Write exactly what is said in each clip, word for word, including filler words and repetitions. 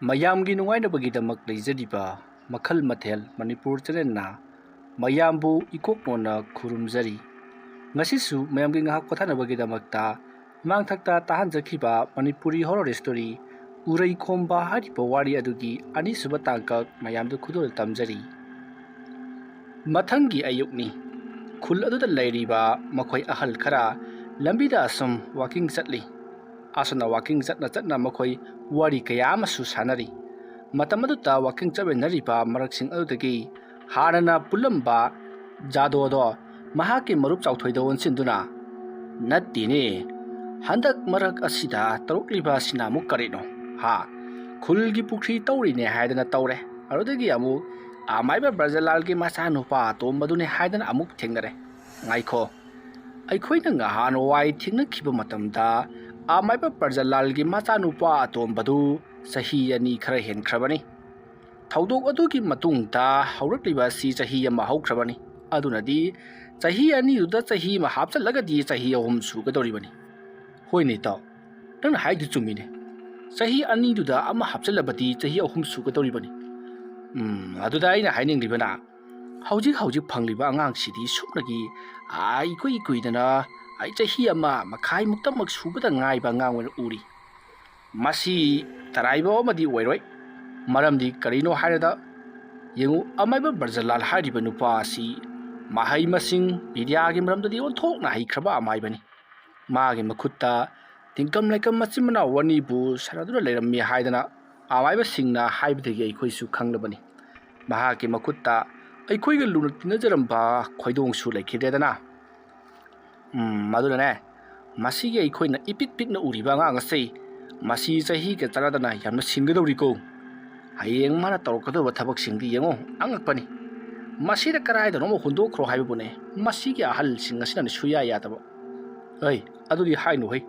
ꯃꯌꯥꯝꯒꯤ ꯅꯨꯡꯉꯥꯏꯅꯕꯒꯤꯗꯃꯛ ꯂꯩꯖꯔꯤꯕ ꯃꯈꯜ ꯃꯊꯦꯜ ꯃꯅꯤꯄꯨꯔ ꯆꯦꯅꯦꯜꯅ ꯃꯌꯥꯝꯕꯨ ꯏꯀꯣꯛ ꯅꯣꯟꯅ ꯈꯨꯔꯨꯝꯖꯔꯤ꯫ ꯉꯁꯤꯁꯨ ꯃꯌꯥꯝꯒꯤ ꯉꯥꯏꯍꯥꯛ ꯄꯣꯊꯥꯅꯕꯒꯤꯗꯃꯛꯇ ꯃꯥꯡꯊꯛꯇ ꯇꯥꯍꯟꯖꯈꯤꯕ ꯃꯅꯤꯄꯨꯔꯤ ꯍꯣꯔꯣꯔ ꯁ꯭ꯇꯣꯔꯤ ꯎꯔꯩ ꯈꯣꯝꯕ ꯍꯥꯏꯔꯤꯕ ꯋꯥꯔꯤ ꯑꯗꯨꯒꯤ ꯑꯅꯤꯁꯨꯕ ꯇꯥꯡꯀꯛ ꯃꯌꯥꯝꯗ ꯈꯨꯗꯣꯜ ꯇꯝꯖꯔꯤ꯫ ꯃꯊꯪꯒꯤ ꯑꯌꯨꯛꯅꯤ꯫ ꯈꯨꯜ ꯑꯗꯨꯗ ꯂꯩꯔꯤꯕ ꯃꯈꯣꯏ ꯑꯍꯜ ꯈꯔ ꯂꯝꯕꯤꯗ ꯑꯁꯨꯝ ꯋꯥꯀꯤꯡ ꯆꯠꯂꯤ꯫ ꯑꯁꯨꯝꯅ ꯋꯥꯀꯤꯡ ꯆꯠꯅ ꯆꯠꯅ ꯃꯈꯣꯏ ꯋꯥꯔꯤ ꯀꯌꯥ ꯑꯃꯁꯨ ꯁꯥꯟꯅꯔꯤ꯫ ꯃꯇꯝ ꯑꯗꯨꯗ ꯋꯥꯀꯤꯡ ꯆꯠꯃꯤꯟꯅꯔꯤꯕ ꯃꯔꯛꯁꯤꯡ ꯑꯗꯨꯗꯒꯤ ꯍꯥꯟꯅꯅ ꯄꯨꯜꯂꯝꯕ ꯖꯥꯗꯣꯗꯣ ꯃꯍꯥꯛꯀꯤ ꯃꯔꯨꯞ ꯆꯥꯎꯊꯣꯏꯗ ꯑꯣꯟꯁꯤꯟꯗꯨꯅ, "ꯅꯠꯇꯦꯅꯦ, ꯍꯟꯗꯛ ꯃꯔꯛ ꯑꯁꯤꯗ ꯇꯧꯔꯛꯂꯤꯕ ꯑꯁꯤꯅ ꯑꯃꯨꯛ ꯀꯔꯤꯅꯣ? ꯍꯥ? ꯈꯨꯜꯒꯤ ꯄꯨꯈ꯭ꯔꯤ ꯇꯧꯔꯤꯅꯦ ꯍꯥꯏꯗꯅ ꯇꯧꯔꯦ, ꯑꯗꯨꯗꯒꯤ ꯑꯃꯨꯛ ꯑꯃꯥꯏꯕ ꯕ꯭ꯔꯖꯂꯥꯜꯒꯤ ꯃꯆꯥꯅꯨꯄꯥ ꯑꯇꯣꯝꯕꯗꯨꯅꯦ ꯍꯥꯏꯗꯅ ꯑꯃꯨꯛ ꯊꯦꯡꯅꯔꯦ꯫ ꯉꯥꯏꯈꯣ, ꯑꯩꯈꯣꯏꯅ ꯉꯍꯥꯟꯋꯥꯏ ꯊꯦꯡꯅꯈꯤꯕ ꯃꯇꯝꯗ ꯑꯃꯥꯏꯕ ꯕ꯭ꯔꯖꯂꯥꯜꯒꯤ ꯃꯆꯥꯅꯨꯄꯥ ꯑꯇꯣꯝꯕꯗꯨ ꯆꯍꯤ ꯑꯅꯤ ꯈꯔ ꯍꯦꯟꯈ꯭ꯔꯕꯅꯤ꯫ ꯊꯧꯗꯣꯛ ꯑꯗꯨꯒꯤ ꯃꯇꯨꯡꯗ ꯍꯧꯔꯛꯂꯤꯕ ꯑꯁꯤ ꯆꯍꯤ ꯑꯃ ꯍꯧꯈ꯭ꯔꯕꯅꯤ꯫ ꯑꯗꯨꯅꯗꯤ ꯆꯍꯤ ꯑꯅꯤꯗꯨꯗ ꯆꯍꯤ ꯑꯃ ꯍꯥꯞꯆꯤꯜꯂꯒꯗꯤ ꯆꯍꯤ ꯑꯍꯨꯝ ꯁꯨꯒꯗꯧꯔꯤꯕꯅꯤ꯫" "ꯍꯣꯏꯅꯦ ꯏꯇꯥꯎ, ꯅꯪꯅ ꯍꯥꯏꯗꯨ ꯆꯨꯝꯃꯤꯅꯦ꯫ ꯆꯍꯤ ꯑꯅꯤꯗꯨꯗ ꯑꯃ ꯍꯥꯞꯆꯤꯜꯂꯕꯗꯤ ꯆꯍꯤ ꯑꯍꯨꯝ ꯁꯨꯒꯗꯧꯔꯤꯕꯅꯤ꯫ ꯎꯝ, ꯑꯗꯨꯗ ꯑꯩꯅ ꯍꯥꯏꯅꯤꯡꯂꯤꯕꯅ, ꯍꯧꯖꯤꯛ ꯍꯧꯖꯤꯛ ꯐꯪꯂꯤꯕ ꯑꯉꯥꯡꯁꯤꯗꯤ ꯁꯨꯞꯅꯒꯤ, ꯑꯥ, ꯏꯀꯨꯏ ꯀꯨꯏꯗꯅ, ꯑꯩ ꯆꯍꯤ ꯑꯃ ꯃꯈꯥꯏꯃꯨꯛꯇꯃꯛ ꯁꯨꯕꯗ ꯉꯥꯏꯕ ꯑꯉꯥꯡ ꯑꯣꯏꯅ ꯎꯔꯤ꯫ ꯃꯁꯤ ꯇꯔꯥꯏꯕ ꯑꯃꯗꯤ ꯑꯣꯏꯔꯣꯏ꯫ ꯃꯔꯝꯗꯤ ꯀꯔꯤꯅꯣ ꯍꯥꯏꯔꯗ, ꯌꯦꯡꯉꯨ, ꯑꯃꯥꯏꯕ ꯕ꯭ꯔꯖꯂꯥꯜ ꯍꯥꯏꯔꯤꯕ ꯅꯨꯄꯥ ꯑꯁꯤ ꯃꯍꯩ ꯃꯁꯤꯡ, ꯕꯤꯗ꯭ꯌꯥꯒꯤ ꯃꯔꯝꯗꯗꯤ ꯑꯣꯟꯊꯣꯛꯅ ꯍꯩꯈ꯭ꯔꯕ ꯑꯃꯥꯏꯕꯅꯤ꯫ ꯃꯥꯒꯤ ꯃꯈꯨꯠꯇ ꯇꯤꯡꯀꯝ ꯂꯩꯀꯝ ꯃꯆꯤꯟ ꯃꯅꯥꯎ ꯑꯅꯤꯕꯨ ꯁꯥꯟꯅꯗꯨꯅ ꯂꯩꯔꯝꯃꯤ ꯍꯥꯏꯗꯅ ꯑꯃꯥꯏꯕꯁꯤꯡꯅ ꯍꯥꯏꯕꯗꯒꯤ ꯑꯩꯈꯣꯏꯁꯨ ꯈꯪꯂꯕꯅꯤ꯫ ꯃꯍꯥꯛꯀꯤ ꯃꯈꯨꯠꯇ ꯑꯩꯈꯣꯏꯒ ꯂꯨꯅ ꯇꯤꯟꯅꯖꯔꯝꯕ ꯈꯣꯏꯗꯣꯡꯁꯨ ꯂꯩꯈꯤꯗ꯭ꯔꯦꯗꯅ꯫ ꯎꯝ, ꯑꯗꯨꯅꯅꯦ, ꯃꯁꯤꯒꯤ ꯑꯩꯈꯣꯏꯅ ꯏꯄꯤꯛ ꯄꯤꯛꯅ ꯎꯔꯤꯕ ꯑꯉꯥꯡ ꯑꯁꯤ, ꯃꯁꯤ ꯆꯍꯤꯒ ꯆꯥꯟꯅꯗꯅ ꯌꯥꯝꯅ ꯁꯤꯡꯒꯗꯧꯔꯤꯀꯣ꯫ ꯍꯌꯦꯡ ꯃꯥꯅ ꯇꯧꯔꯛꯀꯗꯧꯕ ꯊꯕꯛꯁꯤꯡꯗꯤ ꯌꯦꯡꯉꯣ, ꯑꯉꯛꯄꯅꯤ꯫ ꯃꯁꯤꯗ ꯀꯗꯥꯏꯗꯅꯣ ꯑꯃ ꯍꯨꯟꯗꯣꯛꯈ꯭ꯔꯣ ꯍꯥꯏꯕꯕꯨꯅꯦ, ꯃꯁꯤꯒꯤ ꯑꯍꯜꯁꯤꯡ ꯑꯁꯤꯅꯅꯦ ꯁꯨꯌꯥ ꯌꯥꯗꯕ꯫ ꯑꯩ ꯑꯗꯨꯗꯤ ꯍꯥꯏꯅꯨ ꯍꯩ꯫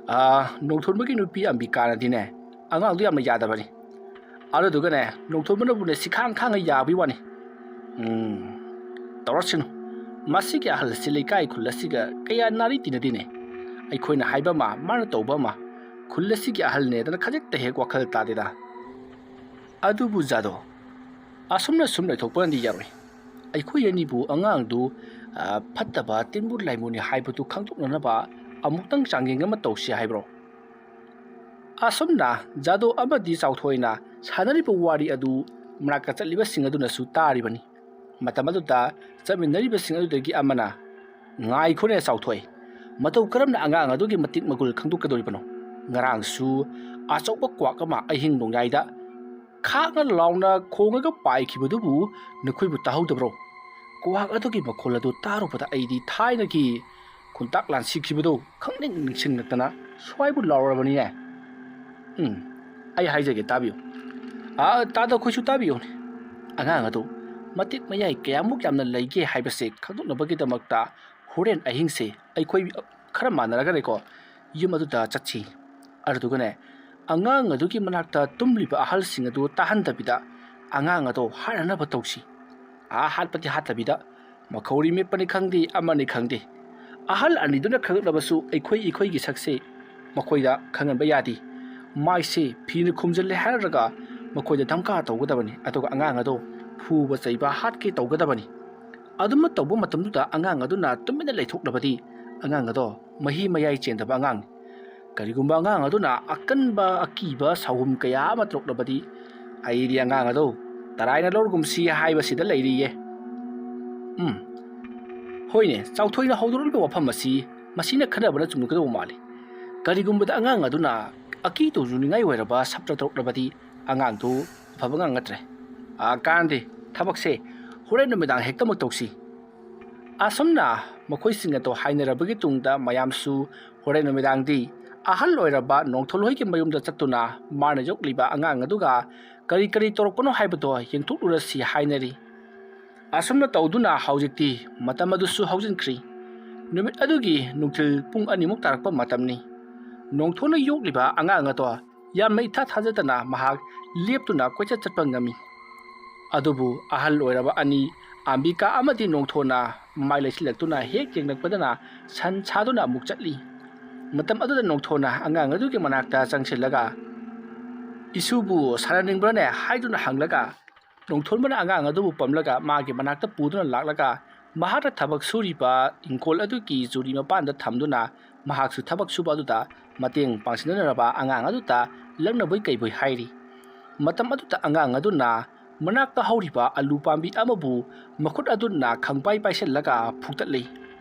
ꯑꯥ, ꯅꯣꯡꯊꯣꯟꯕꯒꯤ ꯅꯨꯄꯤ ꯑꯝꯕꯤꯀꯥꯅꯗꯤꯅꯦ, ꯑꯉꯥꯡꯗꯨ ꯌꯥꯝꯅ ꯌꯥꯗꯕꯅꯤ꯫ ꯑꯗꯨꯗꯨꯒꯅꯦ, ꯅꯣꯡꯊꯣꯟꯕꯅꯕꯨꯅꯦ ꯁꯤꯈꯥꯡ ꯈꯥꯡꯉ ꯌꯥꯕꯒꯤ ꯋꯥꯅꯤ꯫ ꯎꯝ, ꯇꯧꯔꯁꯅꯨ꯫ ꯃꯁꯤꯒꯤ ꯑꯍꯜ ꯑꯁꯤ ꯂꯩꯀꯥꯏ ꯈꯨꯜ ꯑꯁꯤꯒ ꯀꯌꯥ ꯅꯥꯔꯤ ꯇꯤꯟꯅꯗꯦꯅꯦ꯫ ꯑꯩꯈꯣꯏꯅ ꯍꯥꯏꯕ ꯑꯃ, ꯃꯥꯅ ꯇꯧꯕ ꯑꯃ꯫ ꯈꯨꯜ ꯑꯁꯤꯒꯤ ꯑꯍꯜꯅꯦꯗꯅ ꯈꯖꯤꯛꯇ ꯍꯦꯛ ꯋꯥꯈꯜ ꯇꯥꯗꯦꯗ꯫ ꯑꯗꯨꯕꯨ ꯖꯥꯗꯣ, ꯑꯁꯨꯝꯅ ꯁꯨꯝ ꯂꯩꯊꯣꯛꯄꯅꯗꯤ ꯌꯥꯔꯣꯏ꯫ ꯑꯩꯈꯣꯏ ꯑꯅꯤꯕꯨ ꯑꯉꯥꯡꯗꯨ, ꯑ, ꯐꯠꯇꯕ ꯇꯤꯟꯕꯨ ꯂꯥꯏꯃꯨꯅꯤ ꯍꯥꯏꯕꯗꯨ ꯈꯪꯗꯣꯛꯅꯅꯕ ꯑꯃꯨꯛꯇꯪ ꯆꯥꯡꯌꯦꯡ ꯑꯃ ꯇꯧꯁꯤ ꯍꯥꯏꯕ꯭ꯔꯣ?" ꯑꯁꯨꯝꯅ ꯖꯥꯗꯣ ꯑꯃꯗꯤ ꯆꯥꯎꯊꯣꯏꯅ ꯁꯥꯟꯅꯔꯤꯕ ꯋꯥꯔꯤ ꯑꯗꯨ ꯃꯅꯥꯛꯇ ꯆꯠꯂꯤꯕꯁꯤꯡ ꯑꯗꯨꯅꯁꯨ ꯇꯥꯔꯤꯕꯅꯤ꯫ ꯃꯇꯝ ꯑꯗꯨꯗ ꯆꯠꯃꯤꯟꯅꯔꯤꯕꯁꯤꯡ ꯑꯗꯨꯗꯒꯤ ꯑꯃꯅ, "ꯉꯥꯏꯈꯣꯅꯦ ꯆꯥꯎꯊꯣꯏ, ꯃꯇꯧ ꯀꯔꯝꯅ ꯑꯉꯥꯡ ꯑꯗꯨꯒꯤ ꯃꯇꯤꯛ ꯃꯒꯨꯜ ꯈꯪꯗꯣꯛꯀꯗꯧꯔꯤꯕꯅꯣ? ꯉꯔꯥꯡꯁꯨ ꯑꯆꯧꯕ ꯀ꯭ꯋꯥꯛ ꯑꯃ ꯑꯍꯤꯡ ꯅꯣꯡꯌꯥꯏꯗ ꯈꯥꯛꯅ ꯂꯥꯎꯅ ꯈꯣꯡꯉꯒ ꯄꯥꯏꯈꯤꯕꯗꯨꯕꯨ ꯅꯈꯣꯏꯕꯨ ꯇꯥꯍꯧꯗꯕ꯭ꯔꯣ? ꯀ꯭ꯋꯥꯛ ꯑꯗꯨꯒꯤ ꯃꯈꯣꯜ ꯑꯗꯨ ꯇꯥꯔꯨꯕꯗ ꯑꯩꯗꯤ ꯊꯥꯏꯅꯒꯤ ꯈꯨꯟꯇꯥꯛ ꯂꯥꯟꯁꯤꯈꯤꯕꯗꯣ ꯈꯪꯅꯤꯡ ꯅꯤꯡꯁꯤꯡꯂꯛꯇꯅ ꯁ꯭ꯋꯥꯏꯕꯨ ꯂꯥꯎꯔꯕꯅꯤꯅꯦ꯫ ꯎꯝ, ꯑꯩ ꯍꯥꯏꯖꯒꯦ, ꯇꯥꯕꯤꯌꯨ꯫ ꯑꯥ, ꯇꯥꯗ ꯑꯩꯈꯣꯏꯁꯨ ꯇꯥꯕꯤꯌꯨꯅꯦ꯫ ꯑꯉꯥꯡ ꯑꯗꯨ ꯃꯇꯤꯛ ꯃꯌꯥꯏ ꯀꯌꯥꯃꯨꯛ ꯌꯥꯝꯅ ꯂꯩꯒꯦ ꯍꯥꯏꯕꯁꯦ ꯈꯪꯗꯣꯛꯅꯕꯒꯤꯗꯃꯛꯇ ꯍꯣꯔꯦꯟ ꯑꯍꯤꯡꯁꯦ ꯑꯩꯈꯣꯏ ꯈꯔ ꯃꯥꯟꯅꯔꯒꯅꯦꯀꯣ, ꯌꯨꯝ ꯑꯗꯨꯗ ꯆꯠꯁꯤ꯫ ꯑꯗꯨꯗꯨꯒꯅꯦ, ꯑꯉꯥꯡ ꯑꯗꯨꯒꯤ ꯃꯅꯥꯛꯇ ꯇꯨꯝꯂꯤꯕ ꯑꯍꯜꯁꯤꯡ ꯑꯗꯨ ꯇꯥꯍꯟꯗꯕꯤꯗ ꯑꯉꯥꯡ ꯑꯗꯣ ꯍꯥꯠꯅꯅꯕ ꯇꯧꯁꯤ꯫ ꯑꯥ, ꯍꯥꯠꯄꯗꯤ ꯍꯥꯠꯇꯕꯤꯗ, ꯃꯈꯧꯔꯤ ꯃꯦꯠꯄꯅꯤ ꯈꯪꯗꯦ, ꯑꯃꯅꯤ ꯈꯪꯗꯦ, ꯑꯍꯜ ꯑꯅꯤꯗꯨꯅ ꯈꯪꯂꯛꯂꯕꯁꯨ ꯑꯩꯈꯣꯏ ꯑꯩꯈꯣꯏꯒꯤ ꯁꯛꯁꯦ ꯃꯈꯣꯏꯗ ꯈꯪꯍꯟꯕ ꯌꯥꯗꯦ꯫ ꯃꯥꯏꯁꯦ ꯐꯤꯅ ꯈꯨꯝꯖꯤꯜꯂꯦ ꯍꯥꯏꯔꯒ ꯃꯈꯣꯏꯗ ꯙꯝꯀꯥ ꯇꯧꯒꯗꯕꯅꯤ, ꯑꯗꯨꯒ ꯑꯉꯥꯡ ꯑꯗꯣ ꯐꯨꯕ ꯆꯩꯕ ꯍꯥꯠꯀꯦ ꯇꯧꯒꯗꯕꯅꯤ꯫ ꯑꯗꯨꯝꯅ ꯇꯧꯕ ꯃꯇꯝꯗꯨꯗ ꯑꯉꯥꯡ ꯑꯗꯨꯅ ꯇꯨꯃꯤꯟꯅ ꯂꯩꯊꯣꯛꯂꯕꯗꯤ ꯑꯉꯥꯡ ꯑꯗꯣ ꯃꯍꯤ ꯃꯌꯥꯏ ꯆꯦꯟꯗꯕ ꯑꯉꯥꯡꯅꯤ꯫ ꯀꯔꯤꯒꯨꯝꯕ ꯑꯉꯥꯡ ꯑꯗꯨꯅ ꯑꯀꯟꯕ ꯑꯀꯤꯕ ꯁꯥꯎꯍꯨꯝ ꯀꯌꯥ ꯑꯃ ꯇꯧꯔꯛꯂꯕꯗꯤ ꯑꯩꯗꯤ ꯑꯉꯥꯡ ꯑꯗꯨ ꯇꯔꯥꯏꯅ ꯂꯧꯔꯒꯨꯝꯁꯤ ꯍꯥꯏꯕꯁꯤꯗ ꯂꯩꯔꯤꯌꯦ꯫ ꯎꯝ, ꯍꯣꯏꯅꯦ, ꯆꯥꯎꯊꯣꯏꯅ ꯍꯧꯗꯣꯔꯛꯂꯤꯕ ꯋꯥꯐꯝ ꯑꯁꯤ ꯃꯁꯤꯅ ꯈꯟꯅꯕꯅ ꯆꯨꯝꯒꯗꯧꯕ ꯃꯥꯜꯂꯤ꯫ ꯀꯔꯤꯒꯨꯝꯕꯗ ꯑꯉꯥꯡ ꯑꯗꯨꯅ ꯑꯀꯤ ꯇꯧꯖꯅꯤꯡꯉꯥꯏ ꯑꯣꯏꯔꯕ ꯁꯞꯇ ꯇꯧꯔꯛꯂꯕꯗꯤ ꯑꯉꯥꯡꯗꯨ ꯑꯐꯕ ꯉꯥꯡ ꯅꯠꯇ꯭ꯔꯦ꯫ ꯑꯥ, ꯀꯥꯟꯗꯦ, ꯊꯕꯛꯁꯦ ꯍꯣꯔꯦꯟ ꯅꯨꯃꯤꯗꯥꯡ ꯍꯦꯛꯇꯃꯛ ꯇꯧꯁꯤ꯫ ꯑꯁꯨꯝꯅ ꯃꯈꯣꯏꯁꯤꯡ ꯑꯗꯨ ꯍꯥꯏꯅꯔꯕꯒꯤ ꯇꯨꯡꯗ ꯃꯌꯥꯝꯁꯨ ꯍꯣꯔꯦꯟ ꯅꯨꯃꯤꯗꯥꯡꯗꯤ ꯑꯍꯜ ꯑꯣꯏꯔꯕ ꯅꯣꯡꯊꯣꯜꯍꯣꯏꯒꯤ ꯃꯌꯨꯝꯗ ꯆꯠꯇꯨꯅ ꯃꯥꯅ ꯌꯣꯛꯂꯤꯕ ꯑꯉꯥꯡ ꯑꯗꯨꯒ ꯀꯔꯤ ꯀꯔꯤ ꯇꯧꯔꯛꯄꯅꯣ ꯍꯥꯏꯕꯗꯣ ꯌꯦꯡꯊꯣꯛꯂꯨꯔꯁꯤ ꯍꯥꯏꯅꯔꯤ꯫ ꯑꯁꯨꯝꯅ ꯇꯧꯗꯨꯅ ꯍꯧꯖꯤꯛꯇꯤ ꯃꯇꯝ ꯑꯗꯨꯁꯨ ꯍꯧꯖꯤꯟꯈ꯭ꯔꯤ꯫ ꯅꯨꯃꯤꯠ ꯑꯗꯨꯒꯤ ꯅꯨꯡꯊꯤꯜ ꯄꯨꯡ ꯑꯅꯤꯃꯨꯛ ꯇꯥꯔꯛꯄ ꯃꯇꯝꯅꯤ꯫ ꯅꯣꯡꯊꯣꯟꯅ ꯌꯣꯛꯂꯤꯕ ꯑꯉꯥꯡ ꯑꯗꯣ ꯌꯥꯝꯅ ꯏꯊꯥ ꯊꯥꯖꯗꯅ ꯃꯍꯥꯛ ꯂꯦꯞꯇꯨꯅ ꯀꯣꯏꯆꯠ ꯆꯠꯄ ꯉꯝꯃꯤ꯫ ꯑꯗꯨꯕꯨ ꯑꯍꯜ ꯑꯣꯏꯔꯕ ꯑꯅꯤ, ꯑꯝꯕꯤꯀꯥ ꯑꯃꯗꯤ ꯅꯣꯡꯊꯣꯟꯅ ꯃꯃꯥꯏ ꯂꯩꯁꯤꯜꯂꯛꯇꯨꯅ ꯍꯦꯛ ꯌꯦꯡꯂꯛꯄꯗꯅ ꯁꯟ ꯁꯥꯗꯨꯅ ꯑꯃꯨꯛ ꯆꯠꯂꯤ꯫ ꯃꯇꯝ ꯑꯗꯨꯗ ꯅꯣꯡꯊꯣꯟꯅ ꯑꯉꯥꯡ ꯑꯗꯨꯒꯤ ꯃꯅꯥꯛꯇ ꯆꯪꯁꯤꯜꯂꯒ, "ꯏꯁꯨꯕꯨ ꯁꯥꯟꯅꯅꯤꯡꯕ꯭ꯔꯥꯅꯦ?" ꯍꯥꯏꯗꯨꯅ ꯍꯪꯂꯒ, ꯅꯣꯡꯊꯣꯟꯕꯅ ꯑꯉꯥꯡ ꯑꯗꯨꯕꯨ ꯄꯝꯂꯒ ꯃꯥꯒꯤ ꯃꯅꯥꯛꯇ ꯄꯨꯗꯨꯅ ꯂꯥꯛꯂꯒ, ꯃꯍꯥꯛꯅ ꯊꯕꯛ ꯁꯨꯔꯤꯕ ꯏꯪꯈꯣꯜ ꯑꯗꯨꯒꯤ ꯆꯨꯔꯤ ꯃꯄꯥꯟꯗ ꯊꯝꯗꯨꯅ, ꯃꯍꯥꯛꯁꯨ ꯊꯕꯛ ꯁꯨꯕ ꯑꯗꯨꯗ ꯃꯇꯦꯡ ꯄꯥꯡꯁꯤꯟꯅꯅꯕ ꯑꯉꯥꯡ ꯑꯗꯨꯗ ꯂꯛꯅꯕꯣꯏ ꯀꯩꯕꯣꯏ ꯍꯥꯏꯔꯤ꯫ ꯃꯇꯝ ꯑꯗꯨꯗ ꯑꯉꯥꯡ ꯑꯗꯨꯅ ꯃꯅꯥꯛꯇ ꯍꯧꯔꯤꯕ ꯑꯂꯨ ꯄꯥꯝꯕꯤ ꯑꯃꯕꯨ ꯃꯈꯨꯠ ꯑꯗꯨꯅ ꯈꯪꯄꯥꯏ ꯄꯥꯏꯁꯤꯜꯂꯒ ꯐꯨꯛꯇꯠꯂꯤ꯫